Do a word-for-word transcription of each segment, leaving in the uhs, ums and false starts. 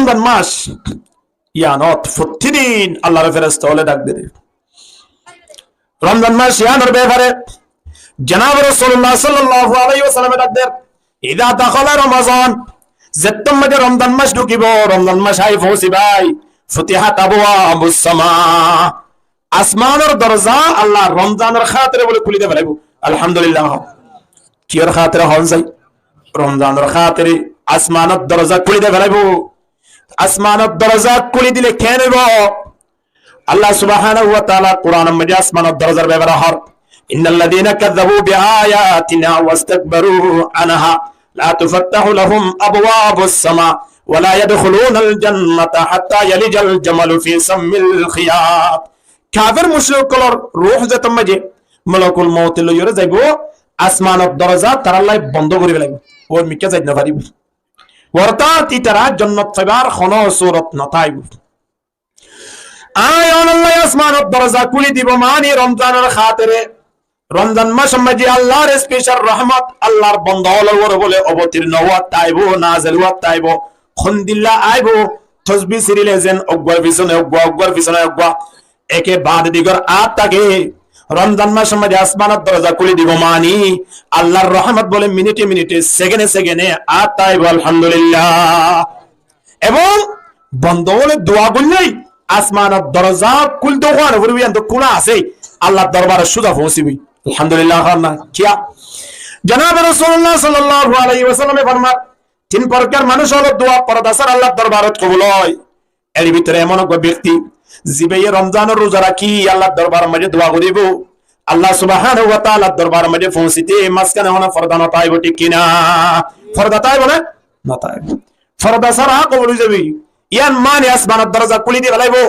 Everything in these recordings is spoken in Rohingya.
Romzan mac, iyanot fottí din Allar feresta ókkole dhak der. Romzan mac iyanor befare Janab Rosulullah sallallahu alaihi wasallame dhak der, "Iza dakhala Ramadan", zettót maze Romzan mac dhukibo, Romzan mac ai foóñsibo, "futihat abwabus sama", asmanor dorza Allah Romzanor hátire bóle kúli de félaibo. Alhamdulillah. Kiyór hátire hoón sai? Romzanor hátire asmanor dorza kúli de félaibo. Asmanor dorza kúli dile ken óibo? Allah subhanahu wa taala Quranor maze asmanor dorozar befare hoór, "Innal ladhina kazzabu bi ayatina wastakbaru anha la tufattahu lahum abwabus sama wa la yadkhulunal jannata hatta yalijal jamalu fi sammil khiyat." Kafer mucrik ókkolor ruh zettót maze Malakul Mouti loiyóre zaibo, asmanor doroza tarár lai bondo gorí félaibo. Ór mikká zai no faribo. Ortát itará jonnot faibar honó surot no táibo. Añí ónolla asmanor doroza kúli dibo mani Romzanor hátire. Romzan macor maze Allar special rohmot Allar bonda ókkolor uore bóle obotirno ówa táibo, nazel ówa táibo. Hondilla aibo? Tosbi sirile zen uggwar fisone uggwa, uggwar fisone uggwa, eke bade digor aát táke. Romzan macor maze asmanor doroza kúli dibo mani Allar rohmot bóle minite minite, sekende sekende aát táibo. Alhamdulillah. Ebong bonda ókkole dua goille asmanor doroza kúlto hoó no foribo, iyan to kúla asé, Allar dorbarot sóza foóñsibo. Alhamdulillah, hoón na? Kiyá? Janab Rosulullah sallallahu alaihi wasallame formar, tin forkar manúc ókkolor dua forda sára Allar dorbarot kobul ói. Er bútore emon uggwa bekti, zibaye Romzanor ruza raki Allar dorbaror maze dua goribo, Allah subhanahu wa taalar dorbaror maze foóñsite mazkane honó forda no táibo, thík ki na? Forda táibo né? No táibo. Forda sára kobul ói zaibo. Iyan mani asmanor doroza kúli di félaibo.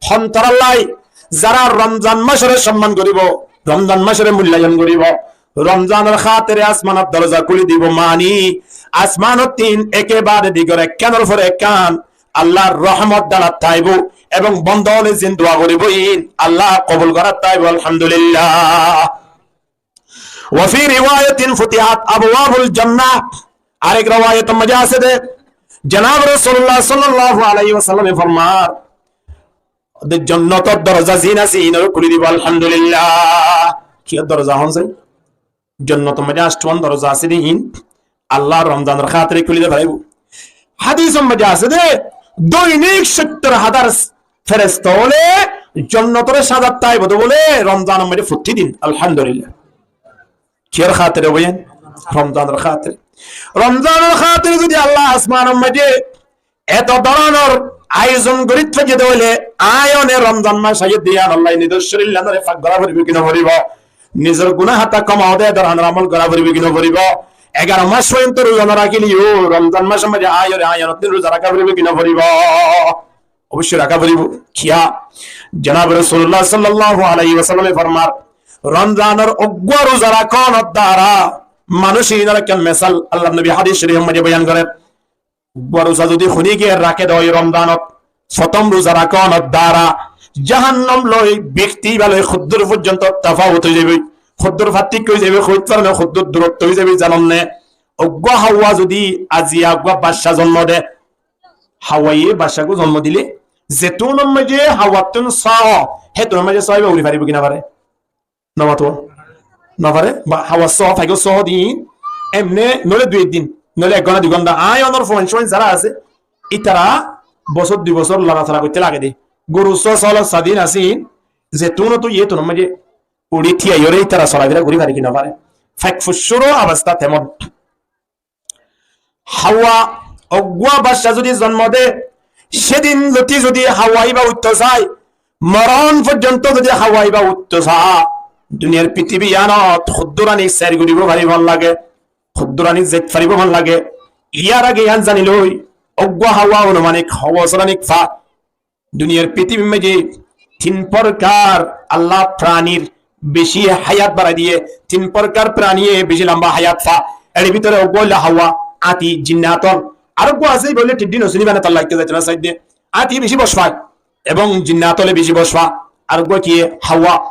Hontór lai? Zara Romzan macore somman goribo, Romzan macore mullayon goribo, Romzanor hátire asmanor doroza kúli dibo mani asmanor tin eke bade digor ekkánor fore ekkán Allar rohmot dalat táibo. Ebong bonda ókkole zin dua goribo in Allah kobul gorat táibo. Alhamdulillah. Wa fi riwayatin futihat abwabul jannah. Arek riwayator maze asé de, Janab Rosulullah sallallahu alaihi wasallame formar de, jonnotor doroza zin asé inore kúli dibo. Alhamdulillah. Kiyór doroza hoón sai? Jonnotor maze anctuwan doroza asé de in Allah Romzanor hátire kúli de félaibo. Hadisor maze asé de, doinik sóttor házar feresta ókkole jonnotore sázat táibo de bóle Romzanor maze fottí din. Alhamdulillah. Kiyór hátire bái? Romzanor hátire. Romzanor hátire zodi Allah asmanor maze eto dóronor ayojon gorit faijje de óile, añí one Romzan mac aiyé de iyan olla nizor córilanore fak gora foribo ki no foribo? Nizor guná hata koma de dóronor amol gora foribo ki no foribo? Egaro mac foijjonto ruza no rakíleyo Romzan macor maze aiyóre añí onor din ruza raka foribo ki no foribo? Oboicco raka foribo. Kiyá? Janab Rosulullah sallallahu alaihi wasallame formar, Romzanor uggwa ruza rakonor dara manúc inor ekkán mesal Allar nobi hadis corifor maze boyan gorer. Uggwa ruza zodi hone giyé rake de ói Romzanot, fottóm ruza rakonor dara jahannam loi bekti íba loi hoddúr foijjonto tafawut ói zaibo, hoddúr fartókko ói zaibo, hoit faro né hoddúr durotto ói zaibo, zanon né? Uggwa Hawa zodi aziya uggwa bacca zonmo de, Hawaye bacca uggwa zonmo dile, zetúnor maze Hawattún só, hétunor maze só íba uri faribo ki no fare? No mato? No fare. Ba Hawar só, faigor só din, emne noile dui din, noile ek gonta dui gonta. Añí onor fuain suain zara asé, ítara bosór dui bosór lorasora goitte lage de. Gorur só, só lorasora din asé, zetúnottú yétunor maze uri tíyaiyóre ítara sorafira gori fare ki no fare? Fak fuccúro obosta temon. Hawa, uggwa bacca zodi zonmo de, sedin loti zodi Hawa íba uitto sai, moron foijjonto zodi Hawa íba uitto sa, duniyar fitibi iyanot hoddúr ani sair goribo faribo lage, hoddúr ani zait faribo lage. Iyar age iyan zani loi, uggwa Hawa onumanik ho bosór anik fa. Duniyar fitibir maze tin forkar Allah pranir beci hayat barai diye, tin forkar praniye beci lamba hayat fa. Er bútore uggwa óile Hawa, ati, jinnat ól. Ar uggwa asé, íba óile thiddí no sini bana talla ikke zaito na saidde. Ati beci boc fai ebong jinnat óle beci boc fa. Ar uggwa kiyé? Hawa.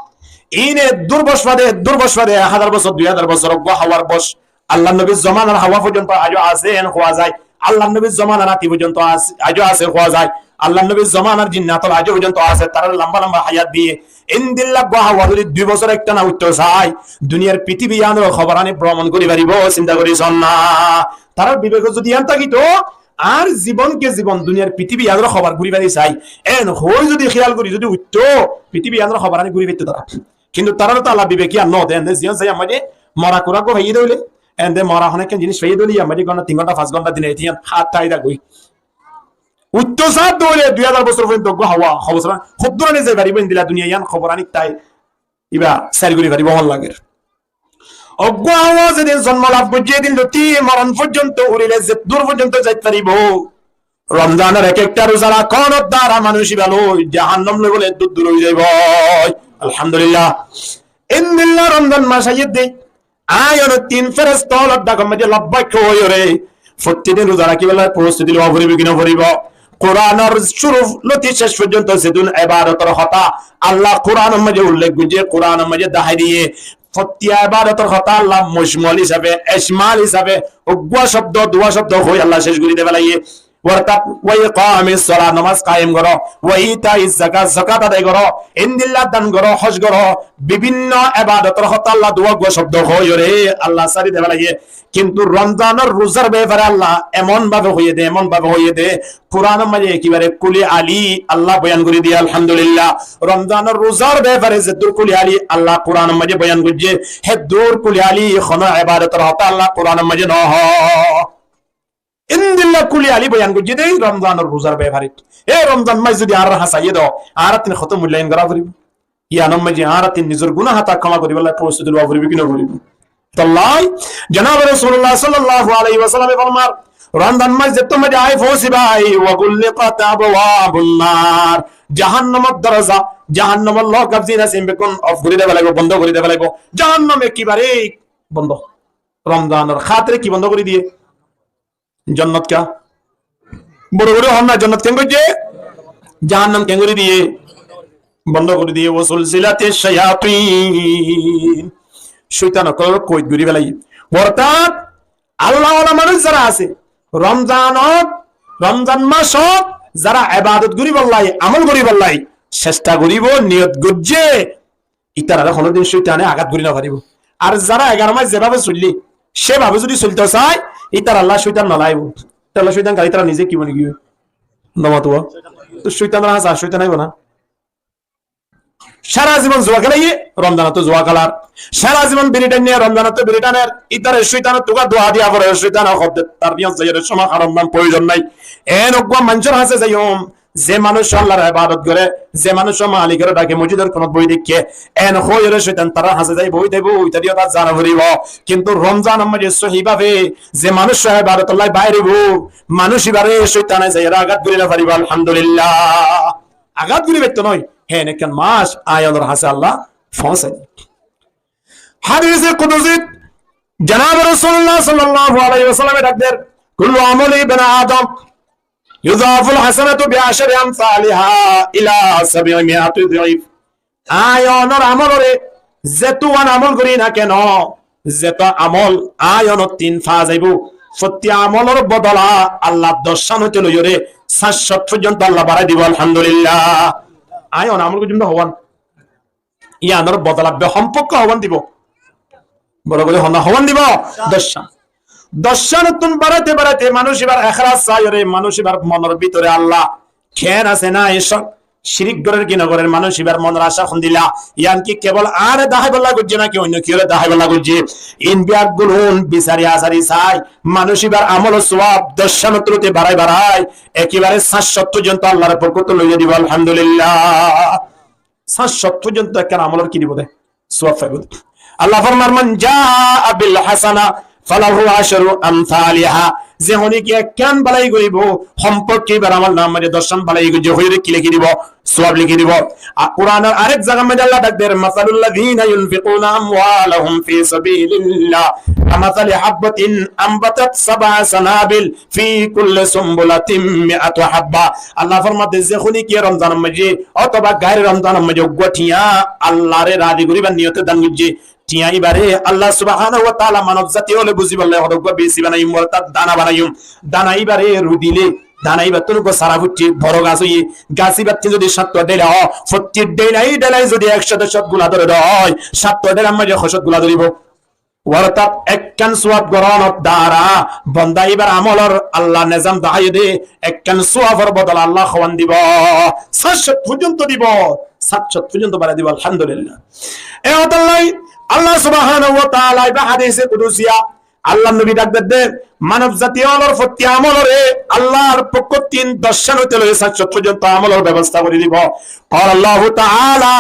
Ine dur boc fa de, dur boc fa de, ek házar bosór, dui házar bosór uggwa Hawar boc. Allar nobir zomanar Hawa foijjonto aijjo asé en hua zai. Allar nobir zomanar áti foijjonto as-, aijjó asé, hoó zai. Allar nobir zomanar jinnatol aijjó foijjonto asé, tarare lamba lamba hayat diye. Endilla uggwá Hawa zodi dui bosór ektána uithto sai, duniyar pithibi iyanor hóborani boromon gori faribo, sinta gori sonna. Tarar bibeke zodi iyan tákito, añár zibonke zibon duniyar pithibi iyanor hóbor gori fari sai, en hoi zodi hiyal gori zodi uithto, pithibi iyanor hóborani gori faitto tara. Kintu tarare to Allah bibek iyan no de, ende ziyan sai iyan maze mora kura uggwá faiyé de óile, ende mora hono ekkán jinis faiyé de óile, iyan maze gonta tin gonta, fañs gonta dine, iyan hát táida goi. Uithto sá de óile dui házar bosór foijjonto uggwá Hawa, hóbor sá, hoddúr ani zai faribo, endilla duniya iyan hóborani tai, iba sair gori faribo, hon lager. Uggwá Hawa zedin zonmo laf goijje, edin lóti moron foijjonto urile, zeddúr foijjonto zai faribo. Romzanor ek ekta ruza rakonor duara manúic iba loi jahannam loi bole dur dur ói zaibo. Alhamdulillah. Endilla Romzan mac aiyé de, aññí onor tin feresta ólor dhakor maze labbaik hoiyóre, fottí din ruza rakíbolla prostuti lowa foribo ki no foribo? Kuranor cúru lóti céc foijjonto zedún ebadotor hotá Allah Kuranor maze ullek goijje, Kuranor maze dahái diye, fottí ebadotor hotá Allah mujmal hísabe, ecmal hísabe, uggwá cobdo, duwá cobdo hoi Allah céc gori de félaiye. Ortát, "Wa iqamis solah", nomaz kayem goró, "wa itai zakat", zakat adai goró, endilla dan goró, hoj goró, bibinno ebadotor hotá Allah duwá uggwá cobdo hoiyóre Allah sári de félaiye. Kintu Romzanor ruzar befare Allah emon bábe hoiye de, emon bábe hoiye de, Kuranor maze ekebare kuli ali Allah boyan gori diye, alhamdulillah. Romzanor ruzar befare zeddúr kuli ali Allah Kuranor maze boyan goijje, heddúr kuli ali hono ebadotor hotá Allah Kuranor maze no hoó. Endilla kuli ali boyan goijje de Romzanor ruzar befare. E Romzan mac zodi añárar hañse aiyé de, añárattún hoto mullayon gora foribo. Iyanor maze añárattún nizor guná hotá kóma goribolla prostuti lowa foribo ki no foribo? Tollai, janabe Rosulullah sallallahu alaihi wasallame formar, Romzan mac zettót maze ai fouñsibó, "Wa gulliqat abwabun nar", jahannamor doroza, jahannamor lok gabzin asé, bekkún off gori de félaibo, bondo gori de félaibo. Jahannam ekebare bondo. Romzanor hátore ki bondo gori diye? Jonnot ka? Boro gori hon na, jonnot ken goijje? Jahannam ken gori diye? Bondo gori diye. Wa sulsilati shayatin. Coitan ókkolore koid gori félaiye. Ortát Allah wala manúic zara asé, Romzanot, Romzan macot zara ebadot goribolla, amol goribolla cesta goribo, niyot goijje, itarare honodin coitane agat gori no faribo. Ar zara egaro mac zebábe soille, sebábe zodi soilto sai, itaralla coitan no laibo. Itaralla coitan kare, itara nize ki boni giye? No matuwa. To coitanor hañse ar coitan aibo na? Sara zibon zuwa kélaiye, Romzanot zuwa kélar. Sara zibon biri thanne, Romzanot biri thaner. Itare coitane tuka dua diya fore, coitane hobde tar biyot zaiyore cóma haron nan proyojon nai. En uggwá manúcor hañse zaiyum, ze manúic Allar ebadot gore, ze manúic malikore dake, mosjidor kunot boi dekke, en hoiyore coitan tarar hañse zai boi taibo, ita diyo tar zana foribo. Kintu Romzanor maze sohi bábe ze manúic ebadotolai bair óibo, manúic ibare coitane zaiyore agat gori no faribo, alhamdulillah. Agat gori faitto noi, hen ekkán mac aññí onor hañse Allah foóñsai diye. Hadise kudusit janabe Rosulullah sallallahu alaihi wasallame dhak der, "Kullu amali ibni Adam yudaful hasanatu bi ashri amsaliha ila sab'i mi'ati dhif." Aññí onor amolore zetuwan amol gori na keno, zeto amol aññí onor tin fa zaibo, fottí amolor bodola Allah doccán óite loiyore sañccot foijjonto Allah barai dibo, alhamdulillah. Aññí onor amol gori dibo howan. Iyanor bodola be hompokko howan dibo? Boro gori hon na, howan dibo? Doccán. Doccánottún baraite baraite manúic ibar ehlas saiyore, manúic ibar monor bútore Allah ken asé nai, cók cirik gorer ki no gorer, manúic ibar monor acá hondilla, iyan ki kebol añáre dahaibolla goijje naki oinno kiyore dahaibolla goijje? In beggún bisari asari sai, manúic ibar amolor suwab doccánottún barai barai ekebare sañccot foijjonto Allar fokkóttu loiya dibo, alhamdulillah. Sañccot foijjonto ekkán amolor ki dibo de? Suwab faibo de. Allah formar, "Man jaa bil hasana falahu ashru amsaliha." Ze honikiye ekkán balai goribo, hompokke ibar amolnamar maze doccán balai goijje hoiyore ki liki dibo? Suwab liki dibo. Ar Kuranor arek zagar maze Allah dhak der, "Masalul ladhina yunfiquna amwalahum fi sabilillah kamasali habbatin ambatat sab'a sanabil fi kulli sumbulatin mi'atu habba." Allah formar de, ze honikiye Romzanor maze otoba gaire Romzanor maze uggwá thiañ Allare razi goribar niyote dan goijje, thiañ ibare Allah subhanahu wa taala manob zati ókkole buzibolla hodo uggwá beci banaiye, ortát dana banaiye. Dana íbare rudile, dana íbattún uggwá sara fuitte, boro gas óiye, gas íbattún zodi cáttuwa dela ó, fottí dhelai dhelai zodi ekcót ekcót gula dóre de ó, cáttuwa dhelar maze hoccót gula dóribo. Ortát ekkán suwab gorónor dara bonda íbar amolor Allah nezam daháiye de, ekkán suwabor bodola Allah hoán dibo sátcót foijjonto dibo, sátcót foijjonto barai dibo, alhamdulillah. E hotállai Allah subhanahu wa taala íba hadise kudusiya, Allar nobi dhak der de, manob zati ólor fottí amolore Allar fokkóttin doccán óite loi sátcót foijjonto amolor bebosta gori dibo. Qala Allahu taala,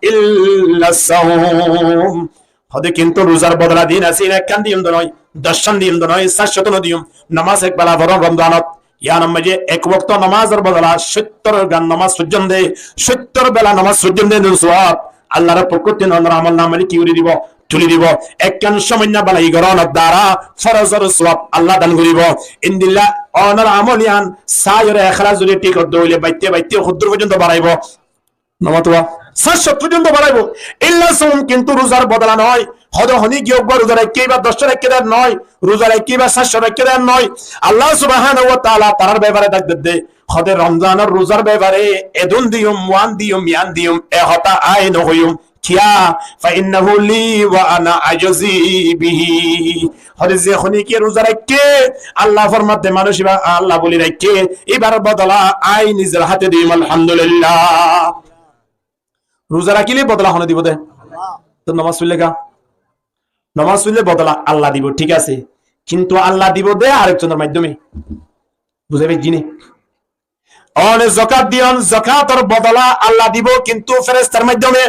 illa saum. Hode kintu ruzar bodola din asé, ekkán diyum de noi, doccán diyum de noi, sátcót no diyum. Nomaz ek bela foron Romzanot, iyanor maze ek wokto nomazor bodola sóttor gan nomaz foijjonde, sóttor bela nomaz foijjonde nun suwab Allar fokkóttin onor amol namari ki gori dibo? Tuli dibo. Ekkán samanno belai gorónor dara forozor suwab Allah dan goribo. Endilla onor amol iyan saiyore eklas zodi thík goródde óile baitte baitte hoddur foijjonto baraibo? Nomatuwa sátcót foijjonto baraibo. Illa saum, kintu ruzar bodola noi. Hode honi giyé uggwá ruza raikké íba doccán raikké de noi, ruza raikké íba sátcót raikké de noi. Allah subhanahu wa taala tarar befare dhak der de, hode Romzanor ruzar befare edún diyum, uán diyum, iyan diyum, e hotá añí no hoiyum. Kiyá? Fa innahu li wa ana ajzi bihi. Hode ze honikiye ruza raikké, Allah format de manúc íba Allah buli raikké, íbar bodola añí nizor háte diyum, alhamdulillah. Ruza rakíle bodola hone dibo de? To nomaz foille ka? Nomaz foille bodola Allah dibo, thík asé, kintu Allah dibo de arek zonor maiddome. Buzá faijjó né? One zakat diyon, zakator bodola Allah dibo, kintu ferestar maiddome.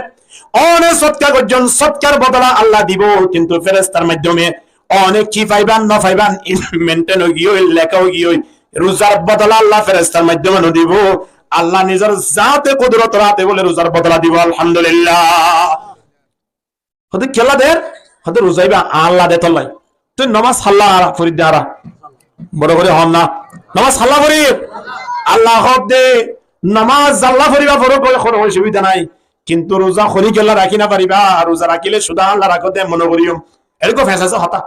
One sodka goijjon, sodkar bodola Allah dibo, kintu ferestar maiddome. One ki faiban no faiban, maintain ói giyói, leká ói giyói. Ruzar bodola Allah ferestar maiddome no dibo. Allah nizor zate kudurotor háte bole ruzar bodola dibo, alhamdulillah. Hode kiyólla der? Hode ruza íba Allah de tollai. Tui nomaz hálla forir de ara. Boro gorí hon na. Nomaz hálla forir. Allah hoó de nomaz hálla foriba, foro gorí hono osubida nai. Kintu ruza honikiyólla rakí no fariba. Ruza rakíle cúda Allah rakó de mone gorí. Erókom fes asé hotá.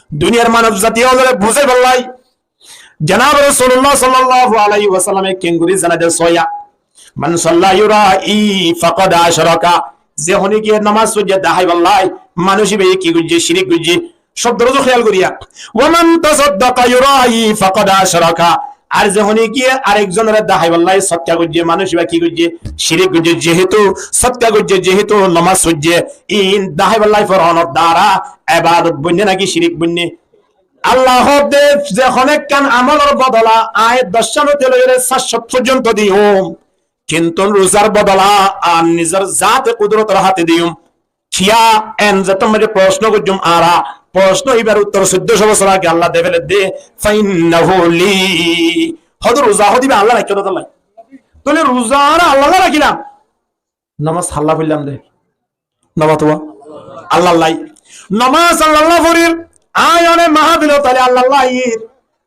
Duniyar manob zati ólore buzái fellai. Janab Rasulullah sallallahu alaihi wasallame kengori zanai de soya, "Man salla yura'i faqad ashraka." Ze honikiye nomaz foijje dahái ballai, manúc íbaye ki goijje? Cirik goijje. Cobdor uzu hiyal goriya. "Wa man tasaddaqa yura'i faqad ashraka." Ar ze honikiye arek zonore dahái ballai sodka goijje, manúc íba ki goijje? Cirik goijje. Jehetu sodka goijje, jehetu nomaz foijje, in dahái ballai foronor dara ebadot boinne naki cirik boinne? Allah hoó de, ze hono ekkán amolor bodola añí doccán óite loiyóre sátcót foijjonto diyum, kintu ruzar bodola añár nizor zate kudurotor háte diyum. Kiyá? En zeto maze proshno goijjum ara, proshno íbar uttor sóiddo cót bosór age Allah de fele de, "Fa innahu li." Hoó de ruza hoó de íba Allah raikké de tollai. Tóile ruza ara Allah rakílam. Nomaz hálla forillam de. Nomaz tuwa Allah lai. Nomaz Allah forir. Añí one mahafilot aile Allah aiyir.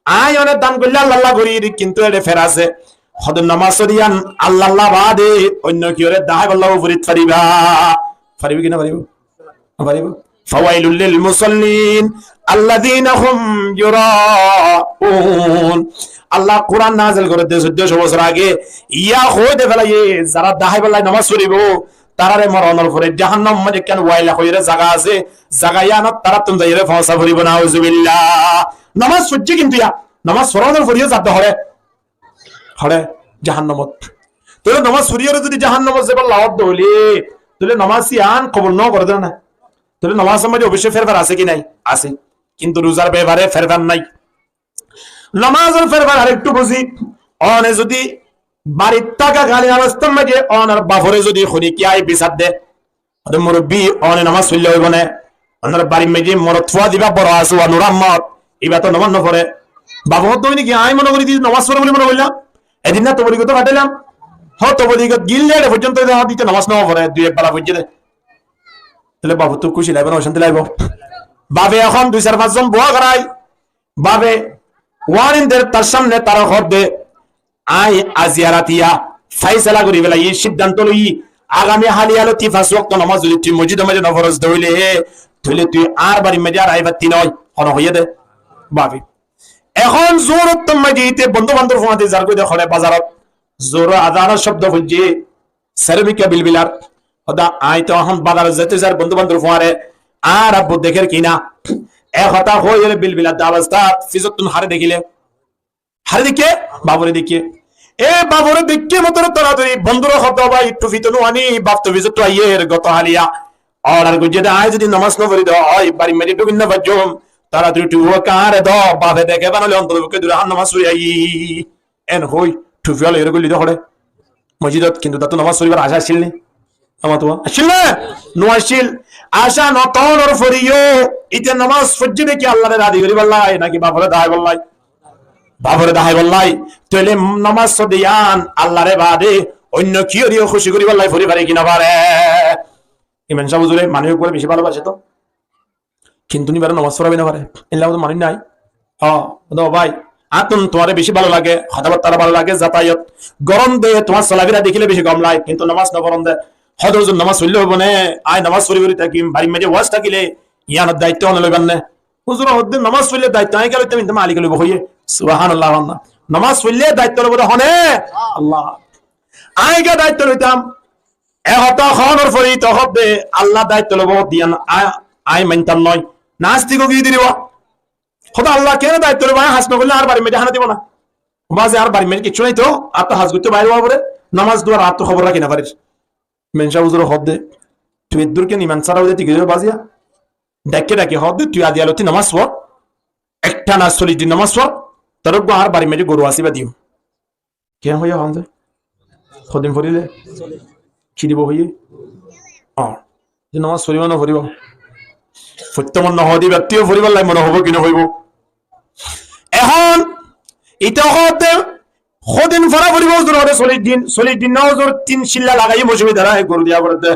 Añí one dan goille Allah gorir. Kintu ere fer asé. Hode nomaz forillam Allah baade oinno kiyóre dahái balla forit fariba? Faribo ki no faribo? No faribo. "Fawailul lil musallin alladhina hum yura'un." Allah Quran nazil gorer de sóiddo cót bosór age, iya hoó de felaiye, zara dahái ballai nomaz foribo, tarare moronor fore jahannam maze ekkán waila hoiyóre zaga asé, zaga iyanot tarattun zaiyóre fóñsa foribo, nauzubillah. Nomaz foijje kintu iya, nomaz foronor foreyó zadde hore, hore jahannamot. Tóile nomaz foriyóre zodi jahannamot zaibar lagot de óile, tóile nomaz iyan kobul no gore de na. Tóile nomazor maze oboicco ferfar asé ki nai? Asé. Kintu ruzar befare ferfar nai. Nomazor ferfar arektu buzí. One zodi barit táka kalin obostar maze onor bafore zodi honikiye añí bisar de, "Ore murubbi, one nomaz foille óibo ne? Onor barir maze morot fua ziba boro asé, Anur Ahmod, iba to nomaz no fore." Bafe hoó de, "Ói niki? Añí mone gorí de nomaz fore buli mone goillám. Edin na tobligot fathailam. Hoó tobligot gille ere foijjonto de hoó de ite nomaz no fore, dui ek bela foijje de." Tóile bafe to kúci laibo na ocanti laibo? Bafe ehón dui sair fañs zon bowa gorai. Bafe warning der tar samne, tare hoó de, "Añí aijja ratiya faisala gorí felaiyi, siddanto loiyi, agami hali aloti fañs wokto nomaz zodi tui mosjidor maze no foros de óile, tóile tui añár barir maze ar ai fatti noi." Hone hoiye de? bafe. Ehón zuhur ottót maze íte bondú bandóbor fuañti zargói de hoçé bazarot. Zuhuror azanor cóbdo foijjé, serómikka bilbilar. Hoó de, añí toó ehón bazarot zaito sar, bondú bandóbor fuañre, añár abbu dekér ki na? E hotá hoói ore bilbilar de abastát fisottún hare dekíle. Hare deikké? Bafore deikké. E bafore deikké motor toratori bondúre hoó de, "Ó bái, thufi toó no aní, baf to fisottú aiyér, goto háliya order goijjé de, añí zodi nomás no fori de ói, barir maze dhúki no faijjum, toratori thufi uggwá añáre do." Bafe deké ba noóile ontoto fokké dui rakát nomás fori aiyí. En hoói thufi wala ere goillí de hoçé mosjidot, kintu tattú nomás foribar acá accíl né? Nomás foribar accíl né? No accíl. Acá no tónor foriyó íte nomás foijjé de ki Allaré razi goríballái naki bafore deháiballái? Bafore deháiballái. Tóile nomás fori de yián Allaré bade oinno kiyóre yó kúci goríballái fori fare ki no fare? Imam sáb huzure manúic uggwáre beci bálobacé toó. Kintu ibáre nomás foraibá no fare. Eilla hoó de manúic nái. Ó, ó bái, añáttu tuáñre beci bála lage, hotábattá bála lage, zatayot gorón de, tuáñr solafira dekíle beci gom lage, kintu nomás no forón de. Hoó de huzur, nomás foille óibo né? Añí nomás fori fori tákim, barir maze waz tákile yiánor daitto hone loibar né? Huzure hoó de nomás foille daitto añí kiyá loitam, inde malike loibo hoiyé. Subhanallah, Allah. Nomás foille daitto loibo de hone? Allah. Añí kiyá daitto loitam? E hotá hoónor fore íte hoó de Allah daitto loibo de yián a-, añí maintam noó. Nastik ói giyé de ibá. Hoó de Allah kene daitto loibo, añí ham no goille añár barir maze hána dibo na. Bázi, añár barir maze kessú nái toó, añáttu ham goitto bair ówa fore, nomás duwar añáttu hóbor raki no farir. Imam sáb huzure hoó de, tui eddúr kene iman sára ói de, tui ki hoó bázi? Dháki dháki hoó de, tui aijja lóti nomás for, ekthana sollic din nomás for, tor uggwá añár barir maze goru asé ibá diyum. Kiyá hoiyé hoón ze? Hodin forile? Ki dibo hoiyé? Ó, ze nomás foribo no foribo? Foittó mone no hoó de, ibáttu yó foribálla mone hoibo ki no hoibo? Ehón ite hoó de hodin fora foribo huzur, hoó de sollic din, sollic din no huzur, tin cilla lagaiyé moucumi dara goru diya fore de.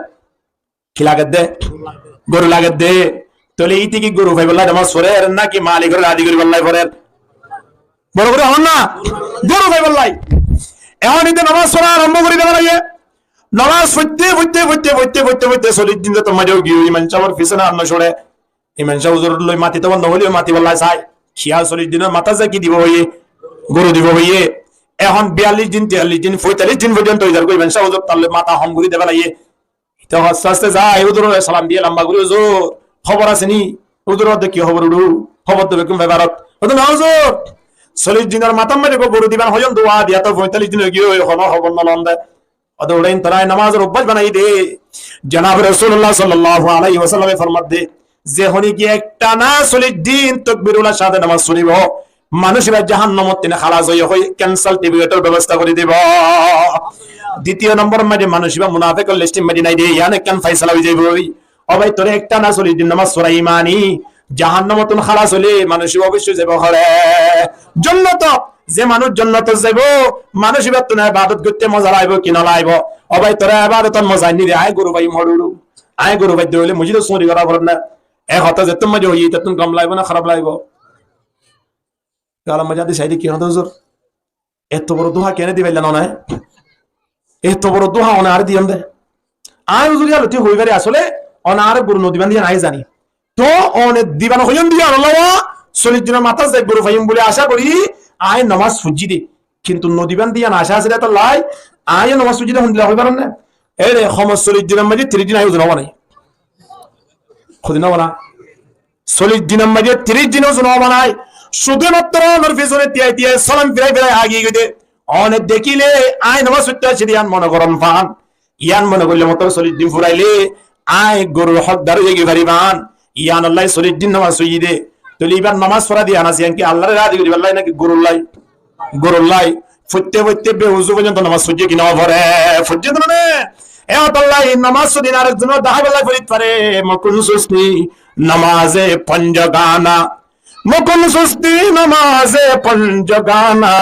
Ki lage de? Goru lage de. Tóile íte ki goru faibolla nomás forer naki malikore razi goríbolla forer? Boro gorí hoón na, goru faibolla. Ehón íte nomás fora arambo gorí dibo lage. Nomás foitte, foitte, foitte, foitte, foitte, sollic din de tomar giyé, imam sábor fisone ar no córe. Imam sáb huzur loi matito mone no hoileyo matibolla sai. Kiyá sollic dinor matá zai ki dibo hoiyé? Goru dibo hoiyé. Ehón biyallic din, tiyallic din, foitallic din foijjonto ói zargói, imam sáb huzur tar loi mata hom gorí dibo lage. Te aste aste zai, huzurore salam diye lamba gori, "Huzur, hóbor asé ni?" Huzur hoó de, "Ki hóbor uçú? Hóbor to beggún faibar." Hoó de, "Na huzur, sollic dinor matár maze goru diban hoiyón, dua diya to foitallic din ói giyé, hono hóbor no lon de." Hoó de, "Uçáin toré nomazor obbác banai de." Jonabe Rosulullah sallallahu alaihi wasallame format de, ze hone ki ekthana sollic din tokbir ular sáte nomaz foribo, manúic ibá jahannamot tine halas óiye hoi cancel ticket or bebosta gori dibo. Ditiyo nombor maze manúic ibá munafekor list or maze nai de, yián ekkán faisala ói zaibo. Ó bái, tore ekthana sollic din nomaz forai mani jahannamot tun halas óile manúic ibá oboicco zaibo hore jonnot. Ze manúic jonnot zaibo, manúic ibá tun ebadot goitte moza laibo ki no laibo? Ó bái, tore ebadot or moza aini de, añí goru faiyum hoçe? Añí goru faite óile mosjidot suri gora foribó na? E hotá zettún maze hoiyi, tettún gom laibo na harap laibo? Galar maze adi saide ki hotá huzur? Etto boro duha kene di failla na one? Etto boro duha one are diyon de? Añí huzur yalo thík hoi fari asole one are goru no diban de yián añí zani. To one diban hoiyon de yián Allah, sollic dinor matá zai goru faiyum buli aca gori añí nomaz foijji de. Kintu no diban de yián aca asile tollai añí nomaz foijji de hondilla hoi faron na? Ere hom sollic dinor maze tiris din añí uzu no banai. Hodi no bana? Sollic dinor maze tiris din uzu no banai. Cúde matro onor fisone tiyai tiyai salam firai firai agi goi de. One dekile añí nomaz foitte así de yián mone goron fan. Yián mone goille matro sollic din furaile añí gorur hókdar ói zai fari fan. Yián olla sollic din nomaz foijji de. Tóile ibar nomaz fora de yián asé, yián ki Allare razi goribar lai naki gorur lai? Gorur lai. Foitte foitte beuzu foijjonto nomaz foijje ki no fore? Foijje de mane. E hotálla nomaz fori din arek zonore dahaibar lai forit fare, "Mokun susti nomaze ponjogana, mokun susti nomaze ponjogana,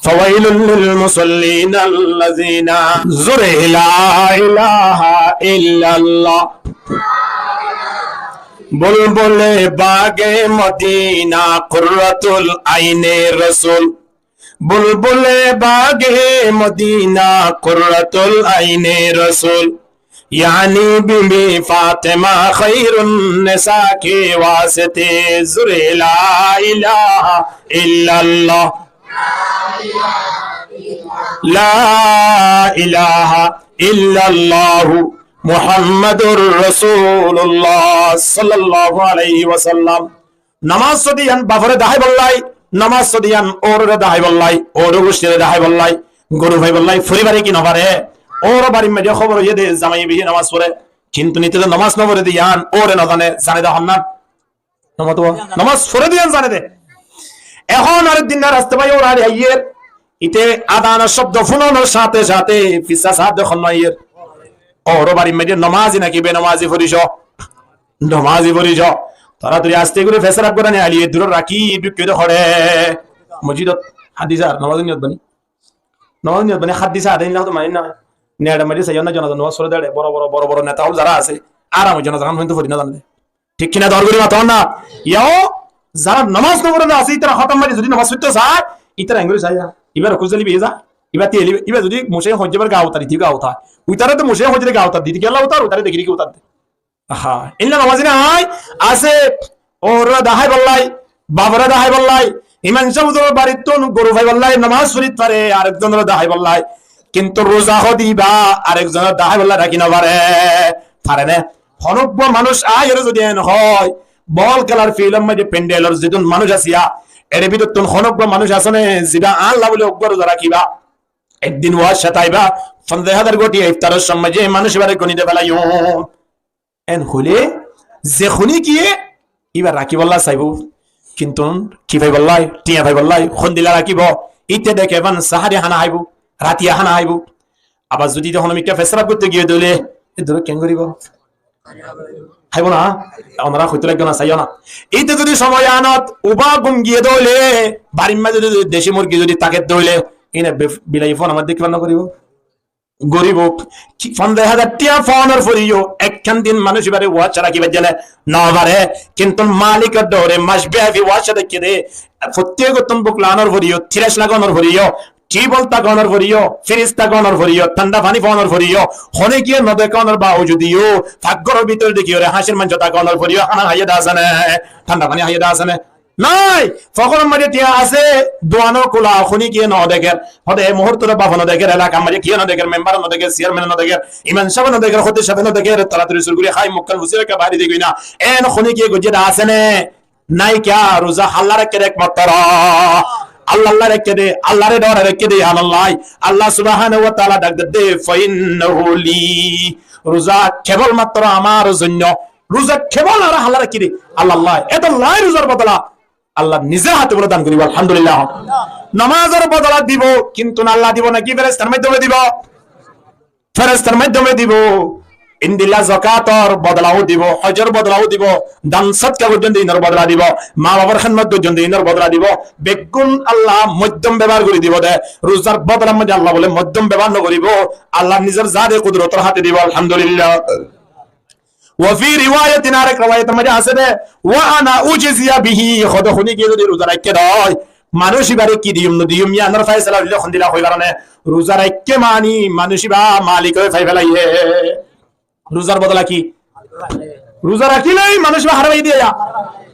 fawailul lil musallin allazina." Zore la ilaha illallah. Bulbule bage Madina, qurratul aine Rasul. Bulbule bage Madina, qurratul aine Rasul. یعنی بی بی فاطمہ خیر النساء کے واسطے زورے لا الہ الا اللہ۔ لا الہ الا اللہ محمد رسول اللہ صلی اللہ علیہ وسلم۔ Nomás fore de yián bafore deháibolla, nomás fore de yián uorore deháibolla, uor guctire deháibolla, goru faibolla, foribare ki nofare? Uor barir maze hóbor óiye de, zamai beci nomás fore, kintu nite de nomás nofore de yián uore nozane, zane de honnán? Nomás fore de yián zane de. Ehón arek din na raste bái uor ari aiyér, ite adanor cobdo fúnonor sáte sáte fissá saá de honnán aiyér? Uor barir maze nomazi naki benomazi foriso? Nomazi foriso. Toratori aste gori fesraf gorani aile durot raki dukkí de hore. Mosjidot háddisa ar nomazi niyot bani. Nomazi niyot bani háddisa ar inla hoto mani na. Niyot maze saiyo na jonaza nomas fore de, boro boro, boro boro neta hol zara asé, ar ami jonaza hán foijjonto fori no zane de. Thík ki na? Dor gori mato na. Yó, zara nomas no fore de asé, itara hotam maze zodi nomas foitto sai, itara engori sai, iba rokuzali beye za, iba teli, iba zodi mushe hoijje bar ga utar, iti ga utar. Uitare to mushe hoijje ga utar, diti gela utar, uitare dekiri ki utar de. Aha, inna nomazi nai, asé, uorore deháibolla, bafore deháibolla, imam sáb huzuror barittún goru faibolla, nomas forit fare, arekzonore deháibolla. Kintu ruza hodiba, arekzonore deháibolla raki nofare, fare ne? Honó uggwá manúc aiyóre zodi en hoi, bol kelar field or maze pendelor zedún manúc asiya, ere bitottún honó uggwá manúc asé ne, ziba añálla buli uggwá ruza rakiba, ek din waz cát aiba, fonzaic házar gori tiya iftaror somot maze manúc ibare goni de felaiyum. En hoile ze honikiye iba rakibolla saibo, kintu ki faibolla, tiya faibolla, hondilla rakibo, ite deke fan sahari hána haibo, ratiya hána haibo. Abar zodi de hono mikká fesraf goitte giye de óile, e duro ken goribo? Haibo na? Onora hoito laggo na, saiyo na. Ite zodi somoi anot uba gum giye de óile, barir maze zodi deci murgi zodi take de óile, ine be-, bilai fon amar de kiba no goribo? Goribo. Ki, fonzaic házar tiya fonor foriyo ekkán din manúc ibare waz cát raki faijje ne? No fare. Kintu malikor dore mac biyafi waz cát rakke de, fottí ekzon buk lanor foriyo, tirec lak onor foriyo, tibol tak onor foriyo, firis tak onor foriyo, thanda fani fonor foriyo, honikiye no deke onor bawojudiyo, fakgoror bútore dekiyóre háñcir mangco tak onor foriyo, hána haiye de asé ne? Thanda fani haiye de asé ne? Nai, fokor maze tiya asé, duan or kula, honikiye no deker, hode e muhurtore bafe no deker, elakar maze kiye no deker, membar no deker, siarmen no deker, imam sábe no deker, hotib sábe no deker, toratori sur gori hái mukkán fusi rakka bari de goi na, en honikiye goijje de asé ne? Nai kiya? Ruza halla rakke de ekmatro? Allah, Allah rakke de, Allah re dore rakke de, Allah, Allah subhanahu wa taala dak de, fa innahu li, ruza kebol matro amar zonno. Ruza kebol añára halla rakki de, Allah, Allah. Etolla ruzar bodola Allah nize hate bole dan goribo, alhamdulillah. Nomazor bodola dibo, kintu Allah dibo naki ferestar maiddome dibo? Ferestar maiddome dibo. Endilla zakator bodola o dibo, hojor bodola o dibo, dan sodka foijjonto inor bodola dibo, ma bafor hédmot foijjonto inor bodola dibo. Beggún Allah moiddom bebohar gori dibo de. Ruzar bodolar maze Allah bole moiddom bebohar no goribo, Allah nizor zate kudurotor hate dibo, alhamdulillah. Wa fi riwayatin, arek riwayator maze asé de, wa ana ujzi bihi, hode honikiye zodi ruza rakke de, manúc ibare ki diyum no diyum, yianor faisala óile hondilla hoi faro ne? Ruza rakke mani manúc iba malik oi fai felaiye. Ruzar bodola ki? Ruza rakile manúc iba hare faiye de ya?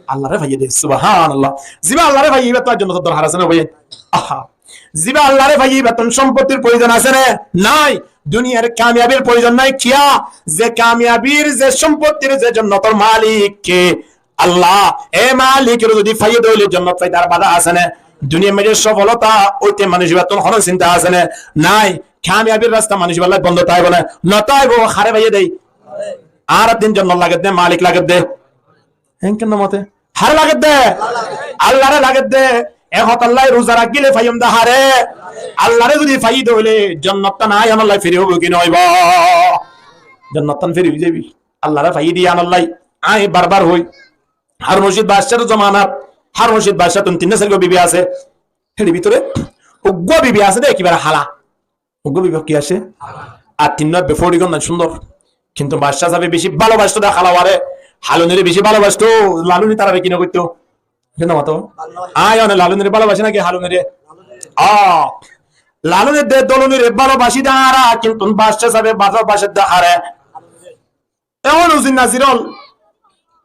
Allah re faiye de, subhanallah. Ziba Allah re faiye, ibar to jonnotor dorhar asé ne bái? Aha. Ziba Allah re faiye, ibar to sompottir proyojon asé ne? Nai. Duniyar kamiyabir proyojon nai. Kiya? Ze kamiyabir, ze sompottir, ze jonnotor malik ke? Allah. E malik ore zodi faiye de óile jonnot faite ar bada asé ne? Duniyar maze sofolota óite manúc ibar to hono sinta asé ne? Nai. Kamiyabir rasta manúc ibar lai bondo táibo ne? No táibo. Hare faiye de? Añárar din jonnot lage de, malik lage de. Enke no mote. Hare lage de? Allah re lage de. E hotalla ruza rakile faiyum de hare? Allah re zodi faiye de óile jonnot tan añí onor lai firi óibo ki no óibo? Jonnot tan firi ói zaibo. Allah re faiye de onor lai. Añí bar bar hoi, Harun Rashid baccar zomanat, Harun Rashid baccar tun tin sairgo bibi asé. Hér bútore uggwá bibi asé de ekebare hala. Uggwá bibi ki asé? Ar tinno ebbe fori gon na cúndor. Kintu bacca sábe beci bálobasto de halaware. Halunire beci bálobasto, laluni tarare ki no goitto? Ki no mato? Añí one lalunire bálobasi naki halunire? Ah, lalunire de dolunire bálobasi de añára, kintu bacca sábe bálobaser de hare? Ehón uzir nazir ól.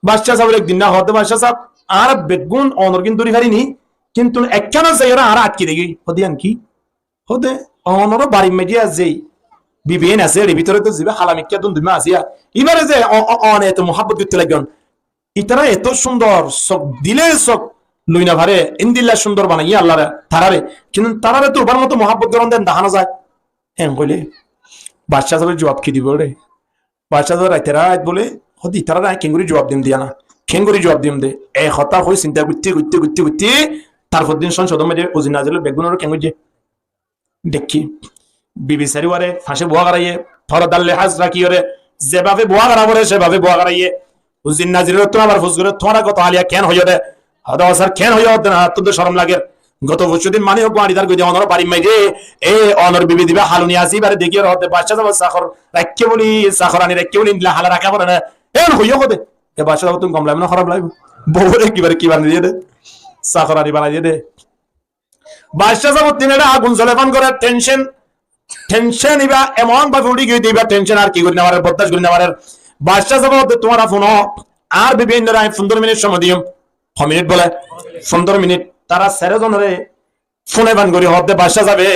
Baccá sábore ek din ná hoódde, baccá sáb, añára beggún onor gín dóri fari ni, kintu ekkán zaiyóre añára atki degi. Hoódde, "Yián ki?" Hoódde, "Onoró barir maze asé, bibi en asé, er bútore to ziba hala mikká dun duimá asé, ibáre ze o-, o-, one eto muhábbot goittó laiggón. Itará eto cúndor, sók dile sók loi no fare, endilla cúndor banaiyé Allaré taráre. Kintu taráre to ubar moto muhábbot goron de dahá no zai." En hoilé, baccá sábe juab ki dibo re? Baccá sábe raite raite bole, "Hoódde, itaráre añí keéngorí juab dim de yián, keéngorí juab dim de." E hotá hoi sinta goitte, goitte, goitte, goitte, tarfor din cónsodor maze uzir nazir ól, beggúnoré keén goijjé. Dekí, bibi sári uore fañse buá goráiye, fordar lehás rakíyore, ze bafe buá gorá fore, se bafe buá goráiye. Uzir nazir ólottu abar fus gore, "Tuáñra goto háliya keén hoiyó de?" Hoódde, "O sár, keén hoiyó?" Hoódde, "Na, tuáñrtu corom lager. Goto foiccu din mani guáñçi dar goidde onor barir maze, e onor bibi diba haloni asé, ibáre dekíyore," hoódde, "baccá sábor sakor raikké buli, sakorani raikké buli, endilla hala raká fore na." En hoiyó hoódde, e baccá sábor tún gom laibo na hóraf laibo? Bouwore kibare ki banai diyé de, sakorani banai diyé de. Baccá sábor tin ere agun zole fán gore, tension, tension iba emon bafe uçí giyói de, iba tension ar ki gori no farer, bordac gori no farer. Baccá sábe hoódde, "Tuáñra funo, añár bibi ainnore añí fundoro minit cómoi diyum." Ho minit bole? Fundoro minit. Tará sere zonore fúne fán gori hoódde, baccá sábe,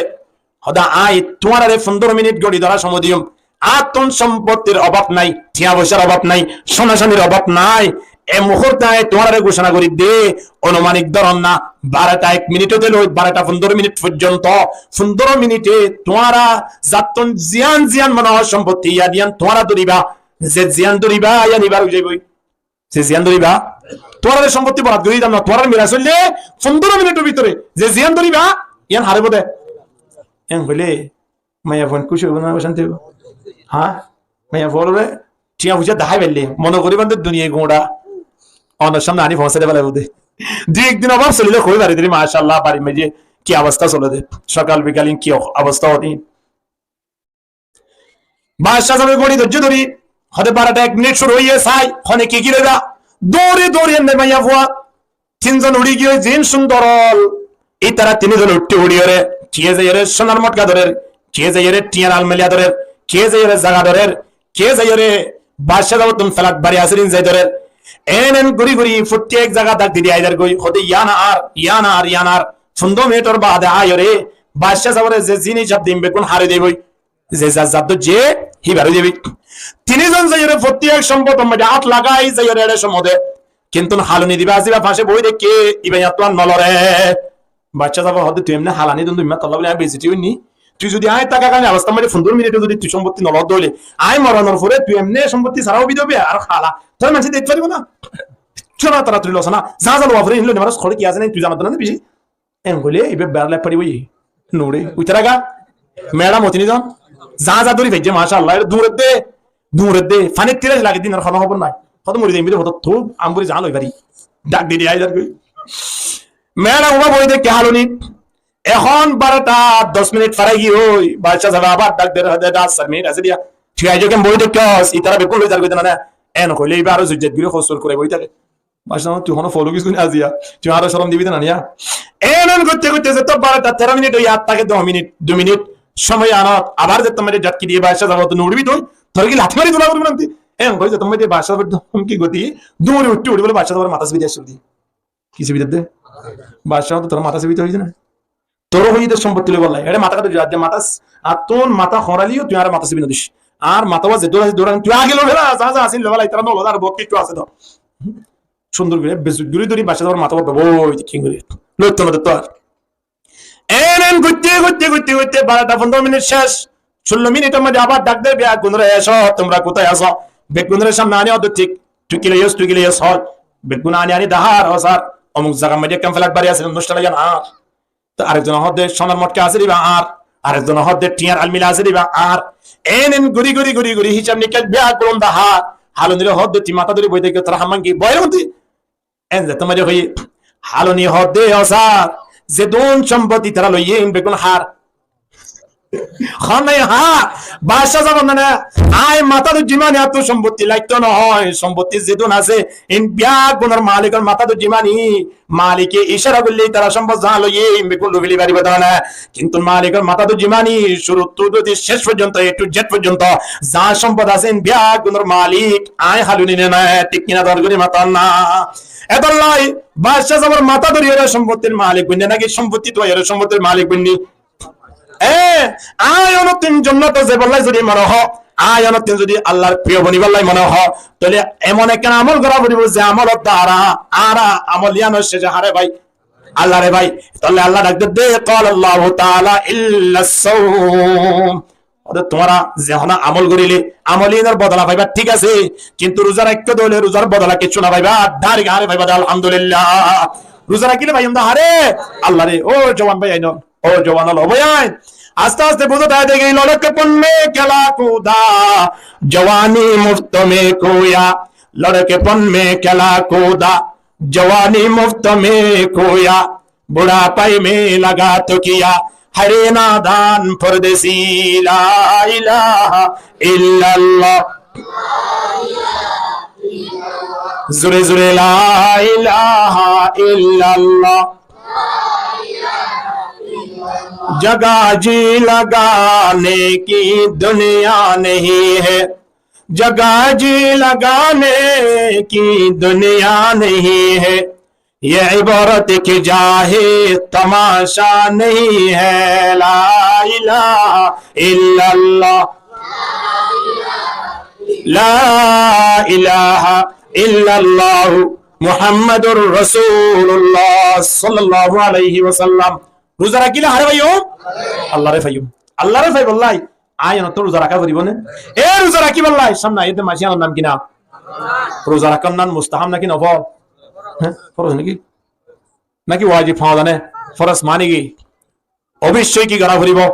hoódde, "Añí tuáñrare fundoro minit gori dóra cómoi diyum. Añáttun sompottir obab nai, tiañ foicár obab nai, sona sonir obab nai. E muhúrte añí tuáñrare gucona gorir de, onumanik dóron na, barota ek minit óite loi barota fundoro minit foijjonto, fundoro minite tuáñra zattun ziyán ziyán mone hoó sompotti, yián yián tuáñra dóriba, ze ziyán dóriba, yián ibar ói zaiboi. Ze ziyán dóriba, tuáñrare sompotti borat gori diyum na, tuáñrar miras óilde fundoro minitor bútore ze ziyán dóriba, yián haraibo de." En hoilé, maiyafuain kúci óibo na ocánti óibo? Há? Maiyafuaré tiañ foicá dahái faille, mone gori bande duniyai guñça onor samne aní foóñsai de félaibo de. Dui ek din obab solile hoi fari de, macállah, barir maze ki obosta sole de, sokal bikal in ki obosta óde. Baccá sábe gori dóijje dóri, hoódde, "Barota ek minit cúru óiye, sai hone ki ki roiba?" Dóri dóri enne maiyafua tin zon uçí giyói, ziín cúndor ól, itará tin zone uçí uçíyore, kiyé zaiyore sonar motka dórer, kiyé zaiyore tiañr almela dórer, kiyé zaiyore zaga dórer, kiyé zaiyore baccá sábottún felat bari asé de ín zai dórer. En en gori gori fottí ek zaga dak di di aidar goi, hoódde, "Yián añár, yián añár, yián añár." Fundoro minitor baade aiyóre baccá sábore ze zin hísab dim beggún hári diboi. Ze zar zar dóijje, híbar ói zaibo. Tin zon zaiyóre fottí ek sompotor maze át lagai zaiyóre ere cómode. Kintu haloni diba asé, iba fañse boói deikké, iba yiántu ar no lore. Baccá sábe hoódde, "Tui emne halani dun duimma tolla buli añí beizoti óinni? Tui zodi añí tákakalin obostar maze fundoro minito zodi tui sompotti no lor de óile, añí moronor fore tui emne sompotti sára óibi de óibi ar hala. Tor maincé deit faribo na. Tui añáre toratori los na. Za za lowa fore hín loi ne maros, hole ki asé nai, tui zanos de na beci." En hoilé ibá berar laib fari óiye. Nure, uitará ga. Meçam óti ni zon. Za za dóri faijje, macállah, ere duñredde, duñredde. Fanir tiras lage de, inor hono hóbor nai. Hoto mori zaiyum de, hoto to amburi za loi fari. Dak di di aidar goi. Meçam uba boói deikké haloni. Ehón barota doc minit farai giyói, baccá sábe abar dak der, hoódde, "Añár sar minit asé diya. Tui aijjó ken boói deikkós, itará beggún loi zar goi de na." En hoilé ibá aró zujjat gori hosur gori boói táke. Baccá sábe, "Tui hono folo kissú ni aziya, tui añáre corom dibi de na niya?" En en goitte goitte zeto barota teró minit óiye, ar táke doc minit, dui minit cómoi anot, abar zeto maze jatki diye, baccá sábe, "Tui no uçibi tui, toré ki lati mari dula goribi naki?" En hoi zeto maze baccá sábe dómki goti, duñri uçí uçí bole baccá sábor matá sibi diye cúru diye. Ki sibi der de? Baccá sábe, "Tor matá sibi de óiye na? Toré hoiye de sompotti loibolla. Ere matá kate jua de matá, ar tun matá horailiyo tui añáre matá sibi no dis. Añár matá wa ze dóra, ze dóra, tui age loi fela, za za asé loi fela, itará no loi, ar bout kissú asé de." Cúndor gori, bezzot gori dóri, baccá sábor matá wa boi, ki gori? Loitto no de to ar. En en goitte, goitte, goitte, goitte, barota fundoro minit cec. Cullo minitor maze abar dak de, "Beggúnore, ecó, tumra kotá asó?" Beggúnore samne ani hoódde, "Thík, tui ki loiyos, tui ki loiyos, hoó." Beggúne ani ani dahár, "O sar, omuk zagar maze ekkán felat bari asé, onusthan óiye na." To arek zone hoódde, "Sonar motka asé de íba añár." Arek zone hoódde, "Tiañr almela asé de íba añár." En en gori gori gori gori hísab nikac beggún dahár. Halonire hoódde, "Tui matá dóri boi táikko, tor ham ki?" Boi ré unti. En zeto maze hoiye, haloni hoódde, "O sar, zedún sompotti tará loiye, ín beggún hár." Hon nai, há, baccá zaba nane, añí matá dujjimani, añáttu sompotti laitto nohói, sompotti zedún asé, in biyaggúnor malikor matá dujjimani, malike icára goille tara sompot za loiye, in beggún loi feli faribó de nane. Kintu malikor matá dujjimani, cúruttu zodi céc foijjonto, A to Z foijjonto, za sompot asé, in biyaggúnor malik añí haluni ne nai, thík ki na? Dor gori maton na. Etollá baccá zabar matá dóriyore sompottir malik boinné naki sompotti tuaiyore sompottir malik boinné? E, añí onottún jonnoto zaibolla zodi mone hoó, añí onottún zodi Allar priyo bonibálla mone hoó, tóile emon ekkán amol gora foribo ze amolor duara añára amol iyanor céce haré fai, Allare fai. Tóile Allah dhak der de, قال الله تعالى: إلا الصوم. Óde tuáñra ze honó amol goríle, amol iyanor bodola faiba, thík asé, kintu ruza raikko de óile ruzar bodola kiccú no faiba, direct haré faiba de, alhamdulillah. Ruza rakíle faiyum de haré? Allare. Ó juwan bái ain, ó juwan ol, ó bái ain, aste aste buzó de, dekí, لڑکپن میں کھیلا کودا، جوانی مفت میں کھویا، لڑکپن میں کھیلا کودا، جوانی مفت میں کھویا، بڑھاپے میں لگا تو کیا، ہر نادان پردیسی، لا الہ الا اللہ۔ زورے زورے لا الہ الا اللہ۔ جگہ جی لگانے کی دنیا نہیں ہے، جگہ جی لگانے کی دنیا نہیں ہے، یہ عبرت کی جا ہے، تماشا نہیں ہے۔ لا الہ الا اللہ، لا الہ الا اللہ، محمد رسول اللہ صلی اللہ علیہ وسلم۔ Ruza rakíle haré faiyum? Allare faiyum. Allare faibolla añí onottú ruza raká foribó né? E ruza rakíbolla samne aiyé de mac iyanor nam ki na? Ruza rakán nam mustahab naki nofol? Há, foroz naki? Naki wajib? Foroz mane ki? Oboicco ki gora foribó?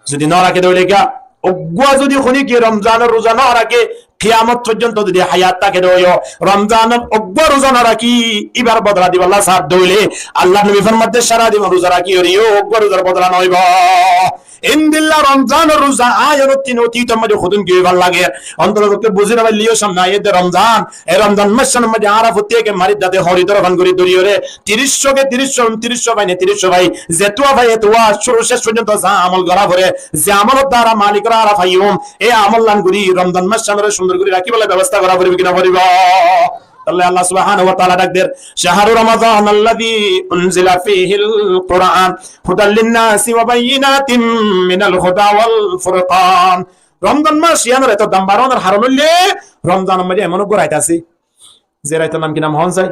Zodi no raké de óile kiyá? Uggwá zodi hone ki Romzanor ruza no raké, kiyamot foijjonto zodi hayat táke de óiyo, Romzanor uggwá ruza no rakí, ibar bodola dibálla sar de óile, Allar nobi formaidde, sára din ruza rakí yó uggwá ruzar bodola no óibo. Endilla Romzanor ruza añí onottún otitor maze hodún ki óibar lager, ontor fokké buzí no failleyó samne aiyé de Romzan, e Romzan mac iyanor maze añára fottí eke marir date hoñri dóra fán gorí dóriyore tiríc cóke tiríc có, untiríc có fai, ne tiríc có fai, zetuwa fai etuwa, cúru céc foijjonto za amol gora fore, ze amolor duara malikore añára faiyum, e amollan gorí Romzan mac iyanore cúndor gorí rakíbolla bebosta gora foribó ki no foribó? Tóile Allah subhanahu wa taala dhak der, شهر رمضان الذي أنزل فيه القرآن هدى للناس وبينات من الهدى والفرقان. Romzan mac iyanor eto dam baronor haron óilde, Romzanor maze emon uggwá rait asé, ze raitor nam ki nam hon sai?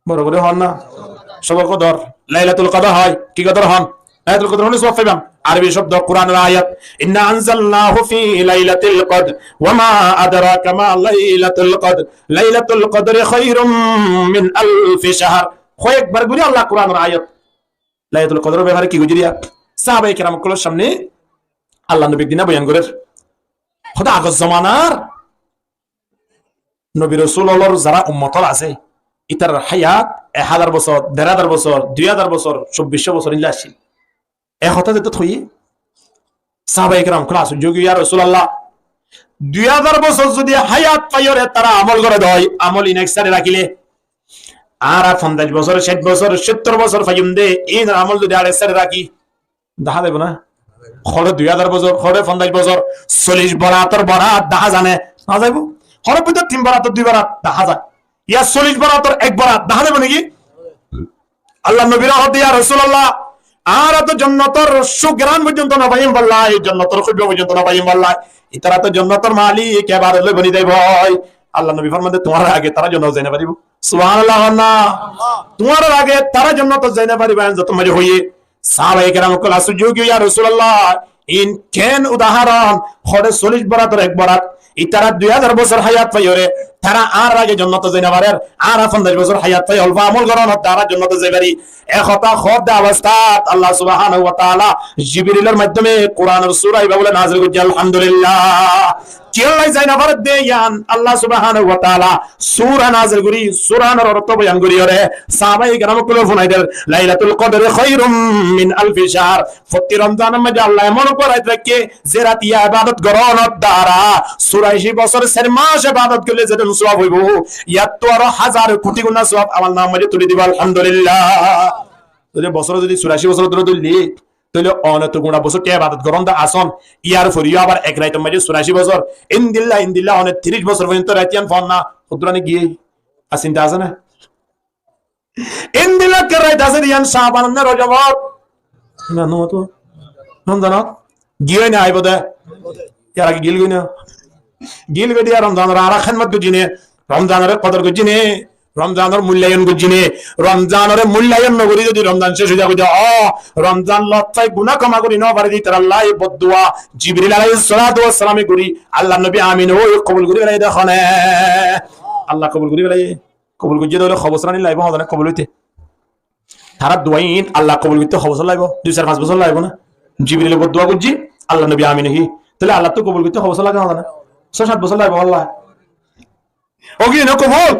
Boro gorí hon na? Cóbol Kodor, Lailatul Kodor hoi. Ki kodor hon? Lailatul Kodor hone sóob faiba. Arobi cóbdo, Kuranor ayat, إنا أنزلناه في ليلة القدر وما أدراك ما ليلة القدر ليلة القدر خير من ألف شهر. Hoyekbar gorí Allah Kuranor ayat Lailatul Kodoror befare ki goijjé de? Sahabaye keram ókkolor samne Allar nobi ek din boyan gorer. Hoó de agor zomanar nobi rosul ólor zará ummot ól asé, ítarar hayat ek házar bosór, der házar bosór, dui házar bosór, cobbic có bosór, endilla accíl. E hotá zetót hoiyé, sahabaye keram ókkol accorjo ói giyé, "Ya Rosulallah, dui házar bosór zodi hayat faiyóre tara amol goré de, amol in ek sáide rakíle, añára fonzaic bosór, cáit bosór, cóttor bosór faiyum de, inor amol zodi ar ek sáide rakí, dahá zaibo na?" Hoçé dui házar bosór, hoçé fonzaic bosór, sollic borator borat dahá za né? No zaibo. Hoçé bútore tin borator dui borat dahá za. Ya sollic borator ek borat dahá zaibo né ki? Allar nobire hoó de, "Ya Rosulallah, añára to jonnotor cúgeran foijjonto no faiyum bálla, jonnotor kúcbu foijjonto no faiyum bálla. Ítara to jonnotor malik, ebar loi boni zaibo." Allar nobi formán de, "Tuáñrar age tara jonnot zai no faribo." Subhanallah hoó na? "Tuáñrar age tara jonnot zai no faribo," en zeto maze hoiyé. Sahabaye keram ókkol accorjo ói giyé, "Ya Rosulallah, in ken udahoron?" Hoçé sollic borator ek borat. Ítara dui házar bosór hayat faiyóre, Tará añárar age jonnot zai no farer, añára fonzaic bosór hayat fai, olfo amol goron, tará jonnot zai fari. E hotá hoódde obostát Allah subhanahu wa taala Jibrilir maiddome Kuranor sura ibá bóle nazil goijjé, alhamdulillah. Kiyólla zai no faredde yián Allah subhanahu wa taala sura nazil gorí, sura nor ortho boyan gorí ore, sahabaye keram ókkole funai der, Lailatul Qadri khairum min alfi shahr. Fottí Romzanor maze Allah emon uggwá rait raikké, ze rati ibadot goronor dara, suraci bosór sair mac ibadot goille zedún suwab óibo, yattu aró házar kuthi guna suwab amolnamar maze tuli dibo, alhamdulillah. Zodi bosór zodi suraci bosór dóri dóille, tóile onotoguna bosór te ibadot goron de asón, yar foriyó abar ek raitor maze suraci bosór, endilla, endilla, one tiríc bosór foijjonto rait yián fonna, hoddúr ani giyé, ar sinta asé né? Endilla ekka rait asé de yián Caban ne Rojobot. Na, no, to. Romzanot. Giyói né, aibó de. Yar age gilgói né. Gilgói de, Romzanor añára hédmot goijjí né. Romzanore kodor goijjí né. Romzanor mullayon goijjí né. Romzanore mullayon no gorí zodi Romzan céc ói zagói de, ó, Romzan lot fai guná koma gorí no fari de, ítarar lla bodduwa Jibril alaihis salatu wassalame gorí, Allar nobi amin ói kobul gorí félaiye de hone. Allah kobul gorí félaiye. Kobul goijjé de óile ho bosór ani laibo, hozone kobul óite. Tarár duwa iín Allah kobul goitté ho bosór laibo? Dui, sair, fañs bosór laibo na? Jibril bodduwa goijjé, Allar nobi amin óiye. Tóile Allattú kobul goitté ho bosór lage, hozone? Só, sát bosór laibo, Allah. Ógi no kobul?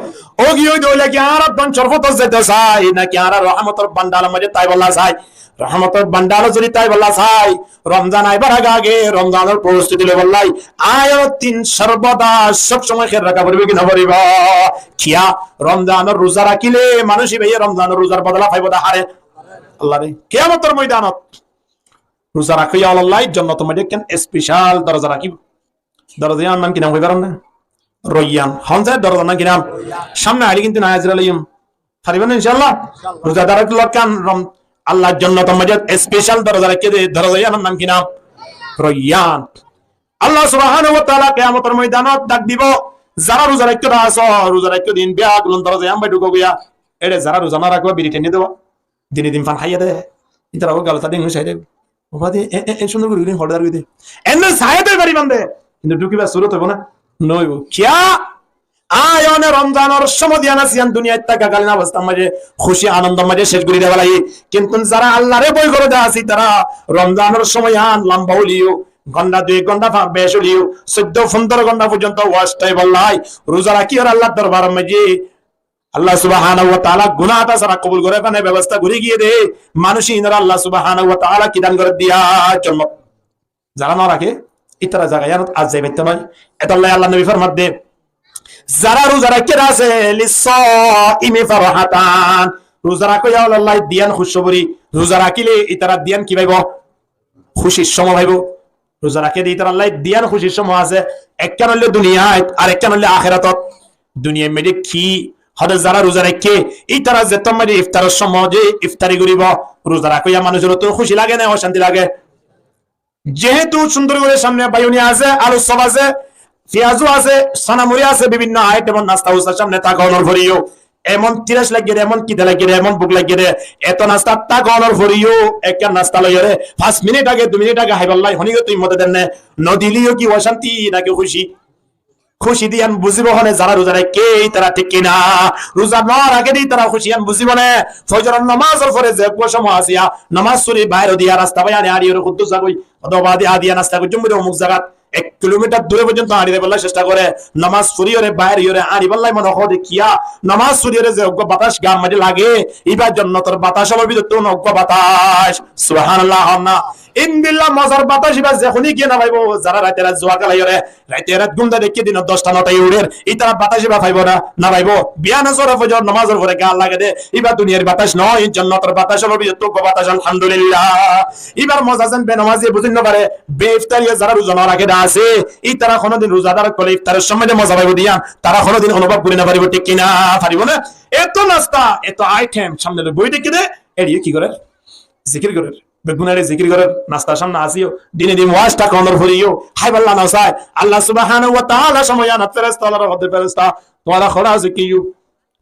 Ógi ói de óile ki añára dóngor fotót zaito sai, naki añára rohmotor bandalor maze táibolla sai? Rohmotor bandalot zodi táibolla sai, Romzan aibar age age Romzanor prostuti loibolla ayon tin sorboda sob somoi héyal raká foribo ki no foribo? Kiyá? Romzanor ruza rakíle manúic ibáye Romzanor ruzar bodola faibo de hare? Allare. Kiyamotor moidanot ruza rakóya ókkolor lla jonnotor maze ekkán special doroza rakíbo. Doroza yián nam ki nam hoi faron né? Royyan. Hon se dorozar nam ki nam? Samne aile kintu nazir alaiyum. Faribo né inshallah? Ruzadar ókkolor ekkán rom-, Allah jonnotor maze special doroza raikké de, doroza yián nam ki nam? Royyan. Allah subhanahu wa taala kiyamotor moidanot dak dibo, zará ruza raikké de asó, ruza raikké de iín beggúlor doroza yián bái dhuko giya. Ere zará ruza no rakó, biri tenne deba. Dine din fan háiye de. Ítara ó galot adi engori sai de. Ó bade, e, e, e, cúndor gori gori hoçé dar gori de. Enne sai de bari bande. Kintu dhukibar surot óibo na? No óibo. Kiyá? Añí one Romzanor somot yián asé, yián duniyait tákakalin obostar maze kúci anondor maze céc gori deba lage. Kintu zará Allare boi gore de asé, tará Romzanor somot yián lamba óileyo, gonta dui gonta fa-, beci óileyo, soiddo fondoro gonta foijjonto waz táibolla, ruza rakíyore Allar dorbaror maze Allah subhanahu wa taala guná hotá sára kobul gorer fán bebosta gori giyé de, manúic inore Allah subhanahu wa taala ki dan gorer diya? Jonnot. Zará no raké, ítara zaga yiánot ar zai faitto no. Etolla Allar nobi format de, zará ruza raikké de asé, lissaimi farhatan. Ruza rakóya ókkolor lla diyan kúcibori. Ruza rakíle ítara diyan ki faibo? Kúcir somo faibo. Ruza raikké de ítarar lla diyan kúcir somo asé, ekkán óilde duniyait, ar ekkán óilde akératot. Duniyait maze ki hoó de, zará ruza raikké, ítara zettót maze iftaror somo de iftari goribo, ruza rakóya manúicorottu kúci lage né ocánti lage? Jehetu cúndor gori samne baiyuni asé, alur sop asé, fiyazu asé, sónamuri asé, bibinno aitemor nasta usta samne tákonor foriyo emon tiras lage de, emon kida lage de, emon buk lage de, eto nasta tákonor foriyo ekkán nasta loiyore fañs minit age, dui minit age háibolla honiye to immot der né? No dileyo ki ocánti naki kúci? Kúci de yián buzibo hone? Zará ruza raikké ítara, thík ki na? Ruza no raké de ítara kúci yián buzibo né? Fozoror nomazor fore ze uggwá somo asé, nomaz fori bair ói de rasta bái añçi añçiyore kuddúr zagói, oto bade adiya nasta goijjum buli omuk zagat ek kilomitar dure foijjonto añçi zaibolla cesta gore, nomaz foriyore bair óiyore añçibolla mone hoó de kiyá? Nomaz foriyore ze uggwá batac gar maze lage, ibá jonnotor batac ókkolor bútottu uggwá batac. Subhanallah, hon na? Endilla mozar batac ibá ze hone giyé no faibo, zará raite rait zuwa kélaiyore, raite rait gúm dá deikké dinor dosta notá uçer, ítara batac ibá faibo na? No faibo. Biyana sóra fozor nomazor fore gar lage de, ibá duniyar batac no, jonnotor batac ókkolor bútottu uggwá batac, alhamdulillah. Ibár moza zen benomaziye buzí no fare, beiftariye zará ruza no raké de asé, ítara honodin ruzadar ókkole iftaror somot de moza faibo de yián, tará honodin onubhob gori no faribo, thík ki na? Faribo na? Eto nasta, eto aitem samne loi boi táikke de, eriye ki gorer? Zikir gorer. Beggún ere zikir gorer, nasta samne asé yo, dine din waz tákonor foriyo háibolla no sai. Allah subhanahu wa taala somo yiánot feresta ókkolore hoó de, feresta, tuáñra hoçé asó ki yo?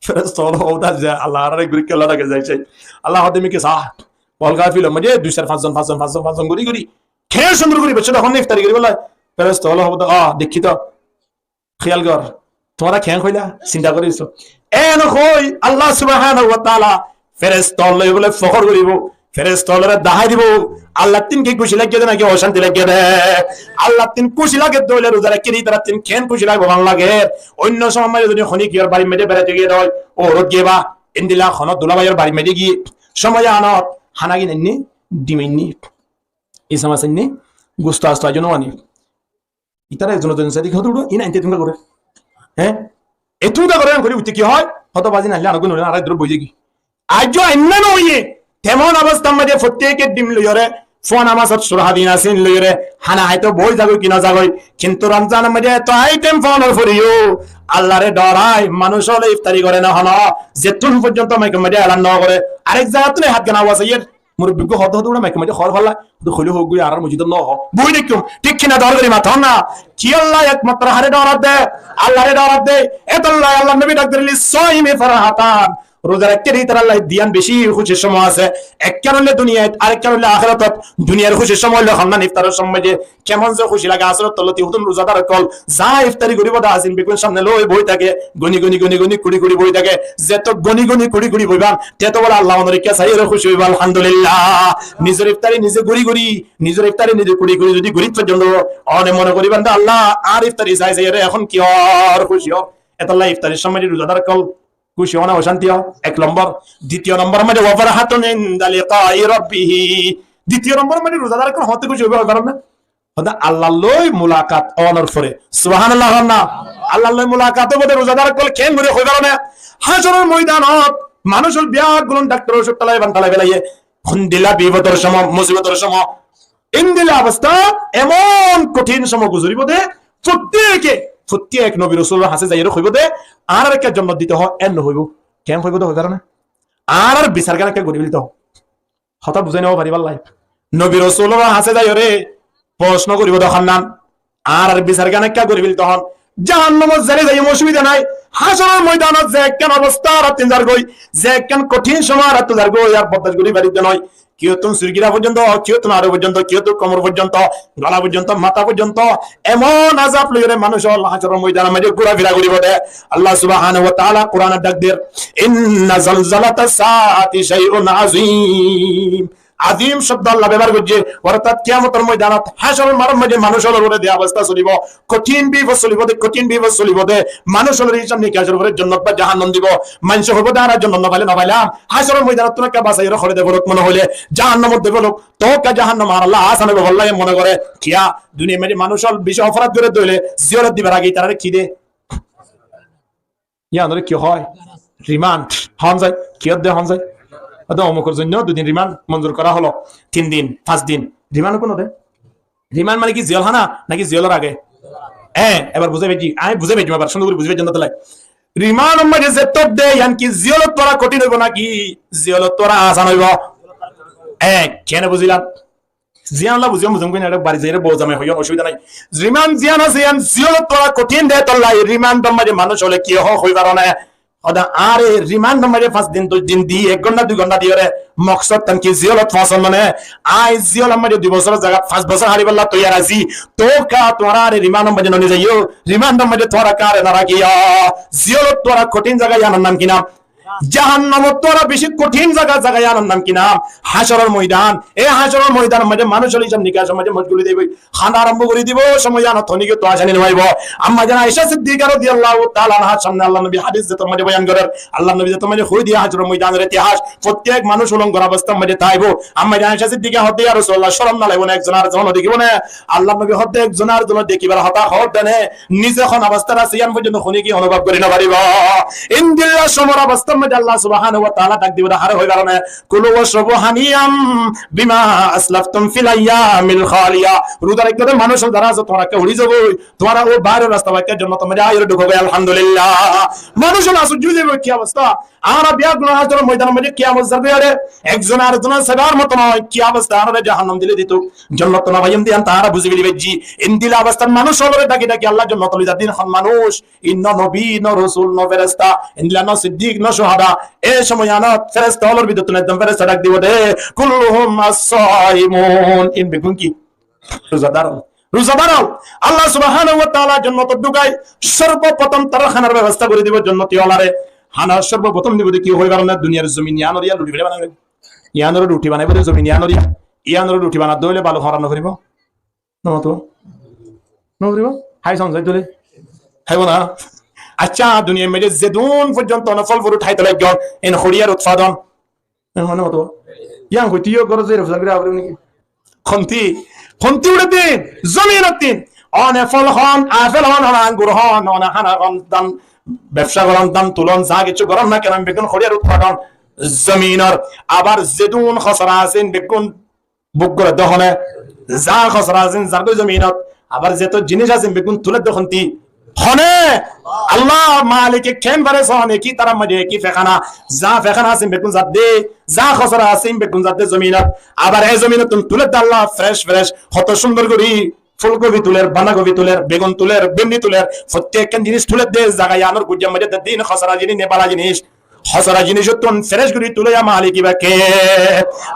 Feresta ókkole hoó de, Allah añárare gori kella dake zai sai. Allah hoó de, mi ki sa? Bol gafilor maze dui sair fañs zon, fañs zon, fañs zon, fañs zon gori gori. Ke cúndor gori bocce de hon iftari gori bolla? Feresta ókkole hoó de, a, dekí to. Kéyal gor. Tuáñra keén hoilá? Sinta gorí só. En hoi Allah subhanahu wa taala feresta ókkol loi bóle fokór goríbo, feresta ókkolore dahái dibo, Allattún ki kúci lage dé naki ocanti lage dé. Allattún kúci lage dé óile ruza raikké dé ítarattún keén kúci lage, bála lage. Oinno somot maze zodi honikiyór barir maze beraito giyé dé óile, ó rot giyé ba, endilla hono dulabáiyor barir maze giyé, somot anot hana gin ainné, dim ainné, isam ainné, gusto asto aizó no ainné. Ítara ekzon ekzon saidé ki hoto uçó, iín ainte tunga goré. Hé? E tunga goré, en gorí uithé ki hoó? Hoto bazi nailé añára gún añára dóri boi zai goi. Aijjó ainná no óiye, temon obostár maze fottí eke dim loiyóre, fuana masot surha din asé iín loiyóre, hana háito boi zagói ki no zagói. Kintu Romzanor maze eto aitem fuanor foreyó, Allare dhorai, manúic ókkole iftari goré no hono, zettún foijjonto maikor maze elan no goré. Arek zagattún e hát gán awaz aiyér. Murubbi gún hoddé hoddé uçá maikor maze hoór falla, hoddé hoilé hoók goi, añárar mosjidot no hoó. Boi deikkúm, thík ki na, dor gorí matón na. Kiyólla ekmatro haré dhorat dé, Allaré dhorat dé. Etolla Allar nobi dhak diíl, "Lissáimi farhatan." Ruza raikké dé ítarar lá diyan beci kúcir somot asé. Ekkán óile duniyait, arekkán óile akératot. Duniyar kúcir somot óile honnán? Iftaror somot de kemon ze kúci lage, asór tollóti hudún ruzadar ókkol za iftari goríbo dé asín beggún samne loi boi táke, goni goni goni goni kuri kuri boi táke. Zeto goni goni kuri kuri boiban, teto bóle Allah onor ikká saiyóre kúci óibo, Alhamdulillah. Nizor iftari nize gorí gorí, nizor iftari nize kuri kuri zodi gorí foijjonto one mone goríban dé, Allah, añár iftari sai saiyóre ehón ki ór, kúci ór. Etolla iftarir somot de ruzadar ókkol kúci ó na ocanti ó? Ek lombor. Ditiyo lombor maze, "Wa farhatun inda liqai rabbihi." Ditiyo lombor maze ruzadar ókkol hoñte kúci óibo, hoi faro né? Hoó dé Allar loi mulakat ónor fore. Subhanallah hoó na? Allar loi mulakat óibo dé ruzadar ókkol, keén gorí hoi faro né? Hácoror moidanot manúic ókkol beggún dhaktor ocúd thalai ban thalai félaiye. Hondilla bifodor somot, musibotor somot, endilla obosta, emon kothin somot guzoribo dé, fottí eke, fottí ek nobi rosulor hañsé zaiyóre hoibo dé, "Añárar ekká jonnot dito hoó," en no hoibo. Keén hoibo dé hoi faro né? Añárar bisar gán ekká gorí félito hoó. Hotá buzái no faribar lá. Nobi rosulor hañsé zaiyóre fosno goríbo dé honnán, añárar bisar gán ekká gorí félito hoó. Jahannamot zele zaiyum, osubida nai. Hácoror moidanot ze ekkán obosta añárattú zargói, ze ekkán kothin somot añárattú zargói, ar bordac gorí fari dé no. Kiyóttun sirgira foijjonto, kiyóttun añçu foijjonto, kiyóttun komor foijjonto, gola foijjonto, matá foijjonto, emon azab loiyóre manúic ókkol hácoror moidanor maze gúrafira goríbo dé. Allah subhanahu wa taala Quranot dhak der, "Inna zalzalata saati shay'un azim." Azim cobdo Allah bebohar goijjé, ortát kiyamotor moidanot hácoror maçor maze manúic ókkolor uore de obosta solibo, kothin bifod solibo dé, kothin bifod solibo dé, manúic ókkolore hisab nikasor uore jonnot ba jahannam dibo. Maincé hoibo dé, "Añára jonnot no faile no failam." Hácoror moidanot tún ekká basaiyóre hore de félok, mone hoile jahannamot de félok, to ekká jahannam añárar lá asan óibo bolla mone goré. Kiyá? Duniyar maze manúic ókkol beci oforad goré dé óile, ziyolot dibar age ítarare ki de? Yián ore ki hoó? Rimand. Hon zai? Kiyór de hon zai? Ode omukor zonno dui din rimand monzur gora holo, tin din, fañs din. Rimand hono de? Rimand mane ki ziyol hána naki ziyolor age? Hé, ebar buzái faijjí, añí buzái faijjí, ebar cúndor gorí buzái faijjí, no tole. Rimandor maze ze tók de, yián ki ziyolot fora kothin óibo naki ziyolot fora asan óibo? Hé, kene buzilan? Ziyán olla buziyó, buziyó, buziyó, bari zaiyóre bou zamai hoiyó, osubida nai. Rimand ziyán asé, yián ziyolot fora kothin de, tolla rimandor maze manúic ókkole ki hoó hoi faro né? Hoó dé, "Añáre rimandor maze fañs din, doc din di, ek gonthá, dui gonthá diyóre, moksod tán ki ziyolot foñsar mane, añí ziyolor maze dui bosóror zagat fañs bosór háribolla toiyar así. Tóka tuáñra añáre rimandor maze no nizaiyó, rimandor maze tuáñra añáre no rakíyo." Ziyolot fora kothin zaga, yiánor nam ki nam? Jahannamot fora beci kothin zaga, zaga yiánor nam ki nam? Hácoror moidan. E hácoror moidanor maze manúic ókkol hisab nikasor maze mocgul ói zaiboi. Hana arambo gorí dibo, somot yiánot honikiyóttu acani no faibo. Amma zan Aisha Siddika rodiyallahu taala anhar samne Allar nobi hadis zetór maze boyan gorer, Allar nobi zetór maze hoi diye hácoror moidanor itihas, fottek manúic ulongor obostar maze táibo. Amma zan Aisha Siddika hoó de, "Ya Rosulallah, corom no laibo né, ekzon arekzonore dekibo né?" Allar nobi hoó de, "Ekzon arekzonore dekibar hotá hoó de né, nize hon obostat asé, yián foijjonto honikiyé onubhob gorí no faribo." Endilla somor obostar maze Allah subhanahu wa taala dhak dibo de, hare hoi faro né, "Kulu washrabu haniyan bima aslaftum fil ayyamil khaliya." Ruza raikko de manúic ókkol zará asó, tuáñra ekká uri zagói, tuáñra ó bairor rasta baikka jonnotor maze aiyóre dhukógoi, alhamdulillah. Manúic ókkol asó jui zaibo, ki obosta? Añára biya guna hácoror moidanor maze kiyamot zargói, are ekzone arekzonore saibar moto no, ki obosta? Añárare jahannam dile dituk, jonnot no faiyum de yián añára buzi feli faijji. Endilla obostat manúic ókkolore dhaki dhaki Allah jonnot loi zar de hon manúic? Iín no nobi, no rosul, no feresta, endilla no siddik, no cuhada. E somoi yiánot feresta ókkolor bútottún ekzon feresta dhak dibo de, "Kulluhum as-saimun." Iín beggún ki? Ruzadar. Ruzadar ól, Allah subhanahu wa taala jonnotot dhukái, sorboprotom tarár hánar bebosta gorí dibo jonnoti ólare. Hána sorboprotom dibo de ki hoibar na, duniyar zomin iánor ián ruti bana gorí. Iánor ruti banaibo de zomin iánor ián. Iánor ruti banadde óile balu hóra no foribo. No matibo? No foribo? Hái son zai tole? Háibo na? Accá, duniyar maze zedún foijjonto one fol fruit háito laiggón, en hoçiyar utfadon. Ehón matibo? Yián hoitó yó górot zaiyóre fusar gorí abar niki? Honti, honti uçé din, zominot din. One fol hon, afel hon, one angur hon, one hána hon, dan, bebsa goron, dan tulon, za kessú goron na keno, beggún hoçiyar utfadon zominor. Abar zedún hosora asé, beggún buk goredde hone, za hosora asé, zargói zominot, abar zeto jinis asé, beggún tuledde honti? Hone? Allah malike ken fare sone ki tarar maze ki fekana, za fekana asé beggún zadde, za hosora asé beggún zadde zominot, abar e zominottún tuledde Allah fresh fresh, hoto cúndor gorí, fulgobi tuler, bandagobi tuler, begun tuler, bendi tuler, fottí ekkán jinis tuledde zaga iánor gujjar maze dedde, iín hosora jinis ne bala jinis? Hosora jinisottún fresh gorí tuloiya malik iba ke?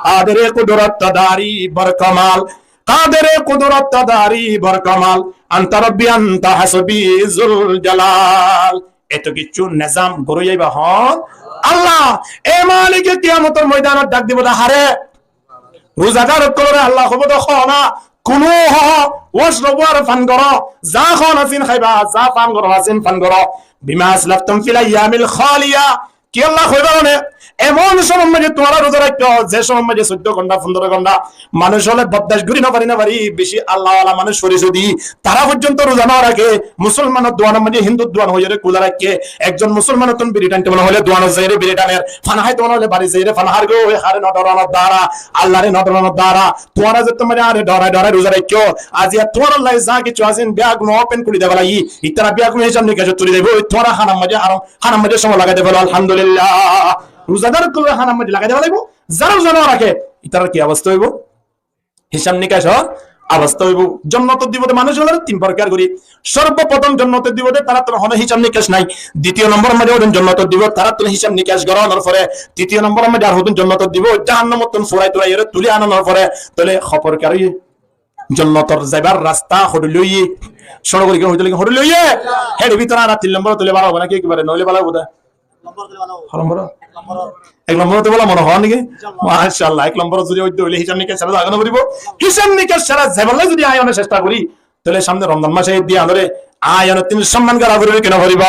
Kadere kudrot dari borkamal, Kadere kudrot dari borkamal, anta Rabbi anta hasbi zul jalal. Eto kessú nezam goróiya iba hon Allah. E malike kiyamotor moidanot dhak dibo de hare? Ruzadar ókkolore Allah hoibo de, "Hó na, kulu, hó, washrabu, ar fan goró, za hón asé ín háiba, za fan goró asé ín fan goró, bima aslaftum fil ayyamil khaliya." Kiyólla hoibar mane, emon somor maze tuáñra ruza raikkó, ze somor maze soiddo gonta, fundoro gonta, manúic ókkole bordac gorí no fari, no fari, beci Allah wala manúic foriso di, tará foijjonto ruza no raké, musolmanor duanor maze Hindur duan hoiyóre kula raké, ekzon musolmanottún biri tante mone hoile duanot zaiyóre biri taner, fana háite mone hoile barit zaiyóre fana hárgoi, hare no dhoranor dara, Allahre no dhoranor dara, tuáñra zetto maze añáre dhorai dhorai ruza raikkó, aziya tuáñrallá za kessú asé beggún open gorí dibá laibo, itará beggún hísab nikacot tuli dibá, tuáñra hánar maze aram Hánar maze somoi lagai dibá laibo, alhamdulillah. Ruzadar ókkole hánar maze lagai dibá laibo. Zará ruza no raké, itarar ki obosta óibo? Hísab nikacor obosta óibo. Jonnotot dibo de manúic ókkole tin forkar gorí. Sorboprotom jonnotot dibo de tarattún hono hísab nikac nai. Ditiyo nombor maze hodún jonnotot dibo, tarattún hísab nikac gorónor fore. Titiyo nombor maze ar hodún jonnotot dibo, jahannamottún furai turai ore tuli anonor fore. Tóile hó forkar óiye? Jonnotor zaibar rasta hoçé loi? Cóñço gorí hoitó lage hoçé loi? Hér bútore añára tin lombor ot óile bála óibo náki ekebare? Noóile bála óibo de? Hó lombor? Ek lombor ot óile bála mone hoó niki? Macállah, ek lombor ot zodi óito óile hísab nikac sára zaga no foribo. Hísab nikac sára zaibolla zodi añí one cesta gorí, tóile samne Romzan mac aiyé de, añáre añí one tin somman gora foribo ki no foribo?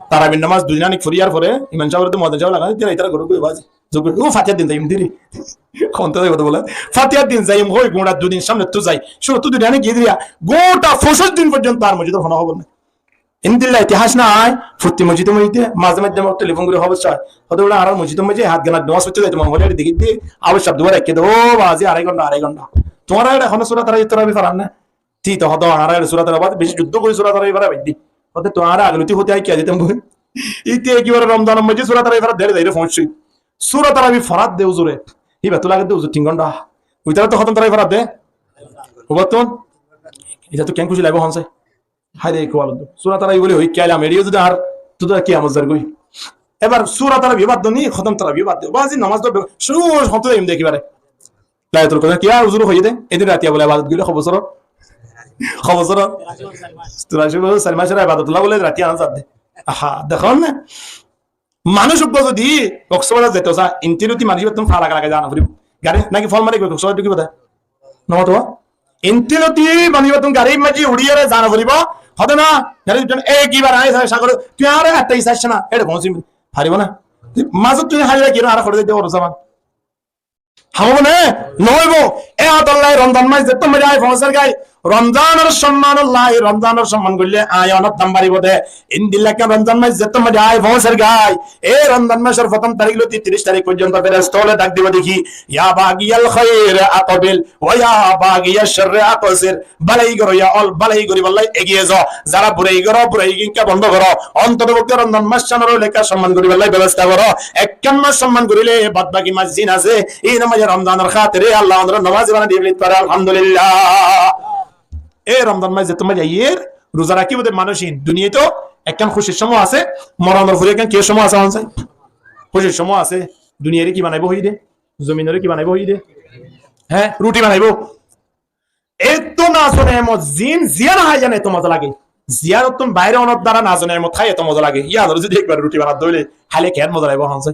Tarabir nomaz dui din anik foriyar fore imam sáb ore de muazzin sáb lagai de, itara goró goi bazi. Zugu, "Ó, Fatihar din zaiyum diri." Honto zaibo de bole? "Fatihar din zaiyum hoi, gura dui din samne tu zai. Cúru tu dui din giyé diriya." Gota foñcic din foijjonto ar mosjidor hono hóbor nai. Endilla itihas nai, fottí mosjide mosjide, maze maze telefon gorí hóbor sai. Hoto bole, "Añárar mosjidor maze hat gana nomaz foitto zaito mone hoile dekí de, abar sáb dubar raikké de, ó bazi, arai gonta, arai gonta." Tuáñra ere hono sura tarabi, tarabi faran na? Tui to hoó de añára ere sura tarabi beci juddó gorí sura tarabi fara baidde. Hoó de tuáñra age loti hote ai kiya ditam boi. Ite ekebare Romzanor maze sura tarabi fara deri daire foñssi. Sura tarabi faradde uzure. Iba to lage de uzur tin gonta. Uitara to hotom tarabi faradde? Ubattun? Ita to ken kuci laibo hon sai. Hai de ko aldo. Sura tarabi bole hoi kiya lam eriyo zodi ar tu da kiyamot zar goi. Ebar sura tarabi bad do ni, hotom tarabi bad do. Bazi nomaz do be-, cúru hoto de im de ekebare. Lailatul Qodor kiya huzur hoiye de, edin ratiya bole ibadot goille hó bosor? Hó bosor? Tiraci bosor, sari mac or ibadot olla bole ratiya ana zadde. Aha, dekón na? Manúic uggwá zodi Koksbazar zaito sa, inti loti manúic ibattún fa lagai lagai zana foribo. Gari naki fol mari Koksbazar dhukibo de? No matibo? Inti loti manúic ibattún gari maze uçiyore zana foribo. Hoó de na, gari uçon, "Ei, ki bar añí sai sagor, tui añáre atta isai na, ere foñsim." Faribo na? Mazot tui háiba ki, añára hoçé zaite oro zaman. Háibo ne? No óibo. E ótolla Romzan mac zetto maze ai foñser goi, Romzanor somman olla, Romzanor somman goille añí onor dam baribo de. Endilla ekkán Romzan mac zetto maze ai foñser goi, e Romzan macor fotom tarik loti tiric tarik foijjonto feresta ókkole dhak dibo de ki, "Ya bagiyal khair aqbil, wa ya bagiyal sharri aqsir." Bálai goró, ya ól, bálai goríbolla egiye zo. Zará burai goró, burai ginka bondo goró. Ontoto fokte Romzan mac cánor lekka somman goríbolla bebosta goró. Ekkán mac somman goríle bad baki mac zin asé, iín or maze Romzanor hátire Allah onore nomazi banai diye fare, alhamdulillah. E Romzan mac zetto maze aiyer, ruza rakibo de manúic in duniyait ekkán kúcir somoi asé, moronor fore ekkán kiyór somoi asé, hon sai? Kúcir somoi asé. Duniyare ki banaibo hoiye de? Zominore ki banaibo hoiye de? Hé, ruti banaibo. Etó nazo neemot zin, ziyán hái zan etó moza lage. Ziyánottún baáre onor dara nazo neemot hái etó moza lage. Yíanor zodi ekbar ruthi banat dóile, háile keén moza laibo hon sai?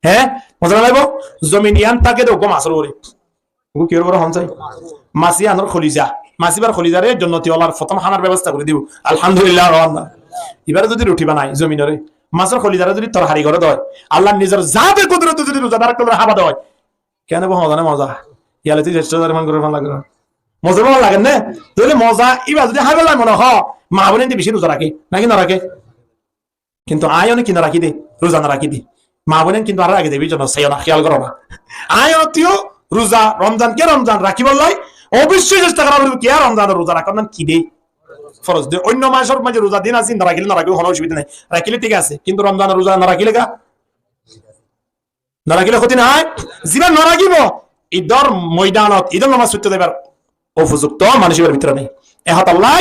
Hé? Moza no laibo? Zomin yían táke de uggwá masór uore. Uggwá kiyór uore hon sai? Mas yíanor koliza. Mas íbar kolizare jonnoti olar fottóm hánar bebosta gorí dibo. Alhamdulillah, hon na? Ibare zodi ruthi banai zominore, masór kolizare zodi torhari goré de, Allar nizor zate kudrote zodi ruzadar ókkolore hába de, Keén óibo hoó zane moza? Yale tui cesta gorí man gorí fan lage. Moza óibo lage né? Tóile moza íba zodi háibolla mone hoó, maa boin ente beci ruza raké, náki no raké? Kintu aññí one ki no rakí de? Ruza no rakí de. Maa boin kintu añárar age de beci no saiyo na, kéyal goró na. Aññí one tui ruza, Romzan ke Romzan rakíbolla oboicco cesta gorá foribo. Kiyá Romzanor ruza rakán ki de? Foroz de. Oinno masor maze ruza din asé, no rakíle no rakíbo, hono osubida nai. Rakíle thík asé, kintu Romzanor ruza no rakíle ka? No rakíle koti nai? Ziba no rakíbo, Idor moidanot Idor nomaz foitto zaibar ufojukto manúic ibar bútore nai. E hotálla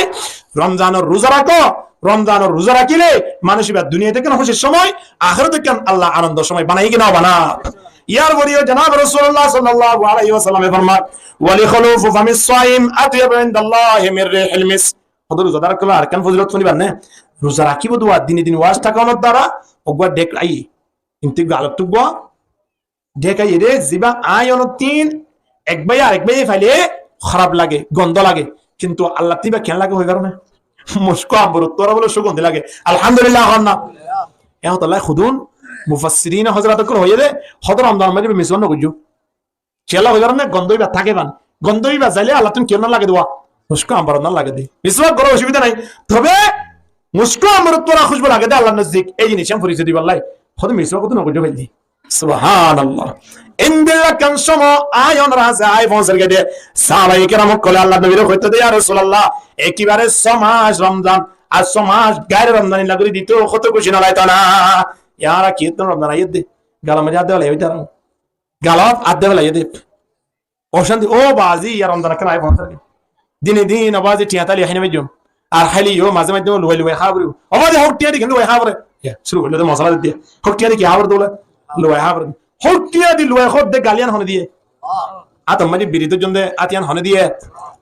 Romzanor ruza rakó, Romzanor ruza rakíle manúic iba duniyait ekkán húcir somoi, ahératot ekkán Allah anondor somoi banai ki no banai? Yar fore yó Janab Rasulullah sallallahu alaihi wasallame formar, "Wa li khulufi famis saim atyabu indallahi min rihil misk." Hoó de ruzadar ókkol arekkán fozilot fúnibar né? Ruza rakíbo de, dine dine waz táka onor dara uggwá dhek aiyé. Inte galot uggwá dhek aiyé de, ziba aññí onottún ek báiye arek báiye faile hóraf lage, gondo lage. Kintu Allattún íba keén lage hoi faro né? Muskó amborottu wara bóle sugondi lage. Alhamdulillah hoó na? E hotálla hodún mufassirine hozrot ókkole hoiyé de, hoó de Romzanor maze íba miswak no goijjó. Kiyólla hoi faro né? Gondo íba táke fán. Gondo íba zaile Allattún kiyólla lage de? Muskó amborot no lage de. Miswak goró, osubida nai. Tobe muskó amborottu wara kúcbu lage de Allar nozdik. Ei jinis yián forisoy dibolla. Hoó de miswak to no goijjó faille. Subhanallah. Endilla ekkán somoi aññí onor hañse aññí foóñser goi de. Sahabaye keram ókkole Allar nobire hoitó de, "Ya Rasulallah, ekibare só mac Romzan, ar só mac gaire Romzan illa gorí dito, hoto kúci no laito na." Yar ki etto Romzan aiyé de, galor maze át de félai óit ar galot át de félai óit de. Ocánti, ó bazi, yá Romzan ekkán aññí foóñser goi. Dine din ó bazi, thiañ táile hái no faijjum. Ar háile yó maze maze luwai luwai há foribo. Ó bazi, hók thiañ di keén luwai há fore? Yá, cúru goillé de mosala diye. Hók thiañ di ki há fore de bóle? Luwai há fore. Hók thiañ di luwai hók de gal yián hone diye? Átor maze biri dóijjon de át yián hone diye?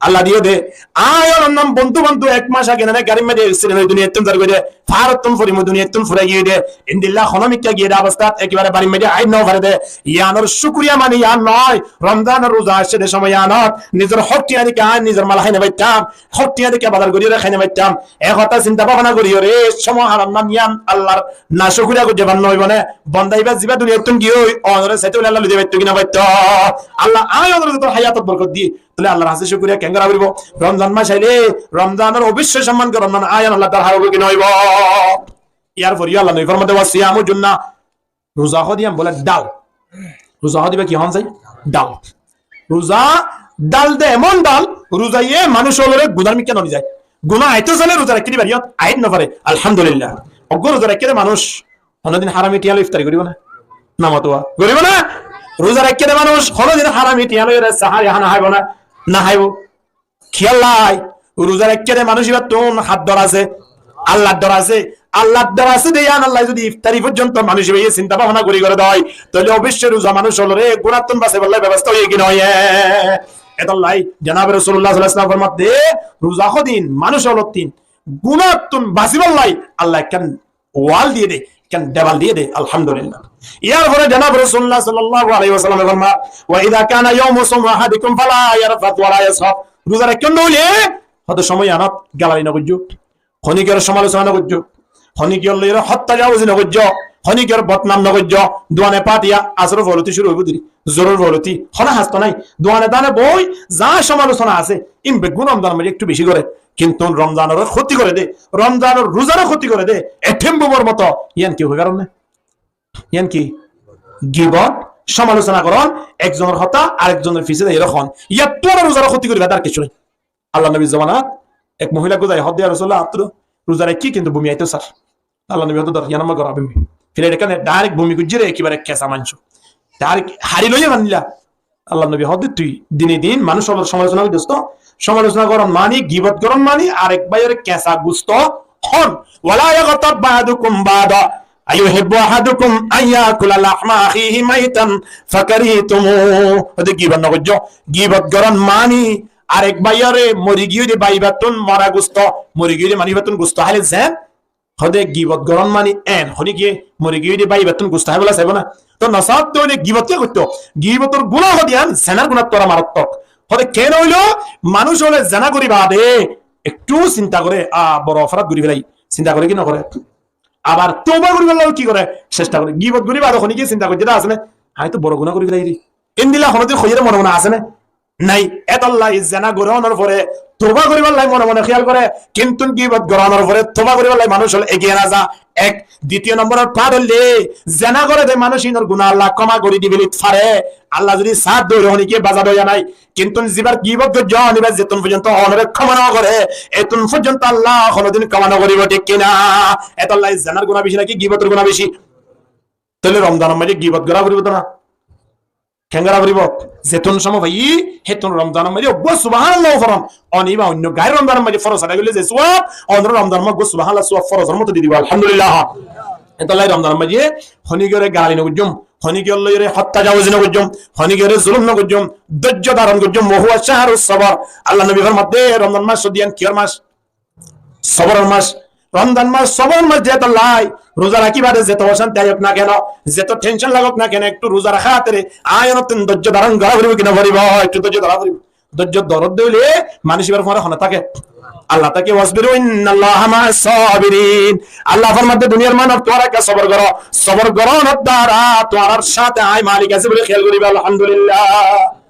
Allah diye de. Aññí onor nam bondú bondú ek mac age nane garir maze accident ói duniyattún zar goi de. Farottún fori mui duniyattún furai giyé de. Endilla hono mikká giyé de obostát ekebare barir maze aái no fare de. Yiánor cúkuriya mani yián no. Romzanor ruza aiccé de somoi yiánot nizor hók thiañ di ki aññí nizor mal hái no faittam. Hók thiañ di ki bazar gorí ore hái no faittam. E hotá sinta bábona gorí ore somoi haram man yián Allar nacúkuriya goijjé fán no óibo né? Bonda íba ziba duniyattún giyói, onore saite óile Allah loi di faitto ki no faitto? Allah aññí onore zoto háyatot borkot diye, tóile Allar hañse cúkuriya keén gorá foribo? Romzan mac aile Romzanor oboicco somman gorón, aññí Allar darhar óibo ki no óibo? Yar fore yó Allar nobi formar de, "Wa siyamu junna." Ruza hoó de yián bóle dhal. Ruza hoó de íba ki hon sai? Dhal. Ruza dhal de, emon dhal, ruzaye manúic ólore gunar mikká no nizai. Guna aito saile ruza raikké de bariyot, ait no fare. Alhamdulillah. Uggwá ruza raikké de manúic honodin harami thiañ loi iftari goribo na? No matuwa. Goribo na? Ruza raikké de manúic honodin harami thiañ loi ore sahari hána háibo na? No háibo. Kiyólla? Ruza raikké de manúic íbattún hár dor asé, Allar dor asé. Allar dor asé de yián Allah zodi iftari foijjonto manúic íbaye sinta bábona gorí gorí dói, tóile oboicco ruza manúic ólore gunattún basaibálla bebosta óiye ki no óiye? Etolla Janabe Rosulullah sallallahu alaihi wasallam formar de, ruza hodin manúic ólottún gunattún basibálla Allah ekkán wall diye de, ekkán dewal diye de, alhamdulillah. Yar fore Janabe Rosulullah sallallahu alaihi wasallam formar, "Wa idha kana yawmu sawmi ahadikum fala yarfath wala yaskhab." Ruza raikko de óile, hoto somoi yiánot galari no goijjo, honikiyor somalosona no goijjo, honikiyor loi hotta jawazi no goijjo, honikiyor bodnam no goijjo. Duane fatiya asor fólotti cúru óibo de, zoror fólotti, hono hasto nai. Duane dane boi za somalosona asé, ín beggún Romzanor maze ekku beci gore, kintu Romzanore kóti gore de, Romzanor ruzare kóti gore de. E thembubor moto, yián ki hoi faro né? Yián ki? Gibot, somalosona gorón, ekzonor hotá arekzonor fisé zaiyóre hon. Yáttu ar ruzare kóti goribar ar kessú nai. Allar nobir zomanat ek mohila guzai hoó de, "Ya Rosulullah, añáttu ruza raikki kintu bumi aito sar." Allar nobi hoó de, "Dor, yián ammá gorá bumi." Filet ekkán direct bumi goijjé re, ekebare kesa maincó. Direct hári loiye fanilla. Allar nobi hoó de, "Tui dine din manúic ólor somalosona goijjós to, somalosona gorón mani, gibot gorón mani, arek báiyore kesa gusto hon. Wala yaghtab ba'dukum ba'da. Ayuhibbu ahadukum an ya'kula lahma akhihi maytan fakarihtumuh." Hoó de gibot no goijjo. Gibot gorón mani Arek báiyoré mori giyói de bái íbattún mora gusto, mori giyói de manúic íbattún gusto háile zen. Hóde gibot gorón mani en, honíkiye mori giyói de bái íbattún gusto háibolla saibó ná. Tó nosaf de óile gibot kiyé goittó? Gibotor guná hóde yián zenar gunáttú aró marattók. Hóde keén óilo, manúic ókkole zena gorí baade ekku sinta goré, a, boro oforad gorí félai. Sinta goré ki nogoré? Abar touba goríbolla ki goré? Cesta goré. Gibot gorí baade honíkiye sinta goijjé dé asé né, añí tó boro guná gorí félai ri. Endilla honódin hoiyére mone mone asé né? Nái. Étolla zena gorónor fore touba goríbolla mone mone héyal goré, kintu gibot gorónor fore touba goríbolla manúic ókkol egiye no za. Ek, ditiyo nombor or pat óilde, zena goré de manúic ínor guná Allah kóma gorí dibolla fare. Allah zodi sá de óile honíkiye baza de óiya nái. Kintu zibar gibot goijjón, íba zetún foijjonto ónore kóma no goré, etún foijjonto Allah honódin kóma no goríbo, thík ki na? Étolla zenar guná beci náki gibotor guná beci? Tóile Romzanor maze gibot gorá foribó tó na? Keén gorá foribó? Zetún somoi fai, hétún Romzanor maze uggwá subhanallah foron. Óne íba oinno gair Romzanor maze foroz adai goille ze suwab, ónore Romzanor maze uggwá subhanallah suwab forozor moto di dibo, alhamdulillah. Étolla Romzanor maze honíkiyóre galali no goijjum, honíkiyór lói hotta jawazi no goijjum, honíkiyóre zulum no goijjum, dóijjo daron goijjum, wa huwa shahrus sabr. Allah nobi formadde Romzan mac óilde yián kiyór mac? Soboror mac. Romzan mac soboror mac, zetolla ruza rakí baade zeto ocánti aiyók na keno, zeto tension lagók na keno, ekku ruza rakár hátere añí onottún dóijjo daron gorá foribó ki no foribó? Ekku dóijjo dóra foribó. Dóijjo dórodde óile manúic íbar fore hone táke? Allah táke. Wasbiru innallaha ma'as sabirin. Allah formadde duniyar manúic tuáñra ekka sobor goró, sobor gorónor duara tuáñrar sáte añí malik así buli héyal goríba, alhamdulillah.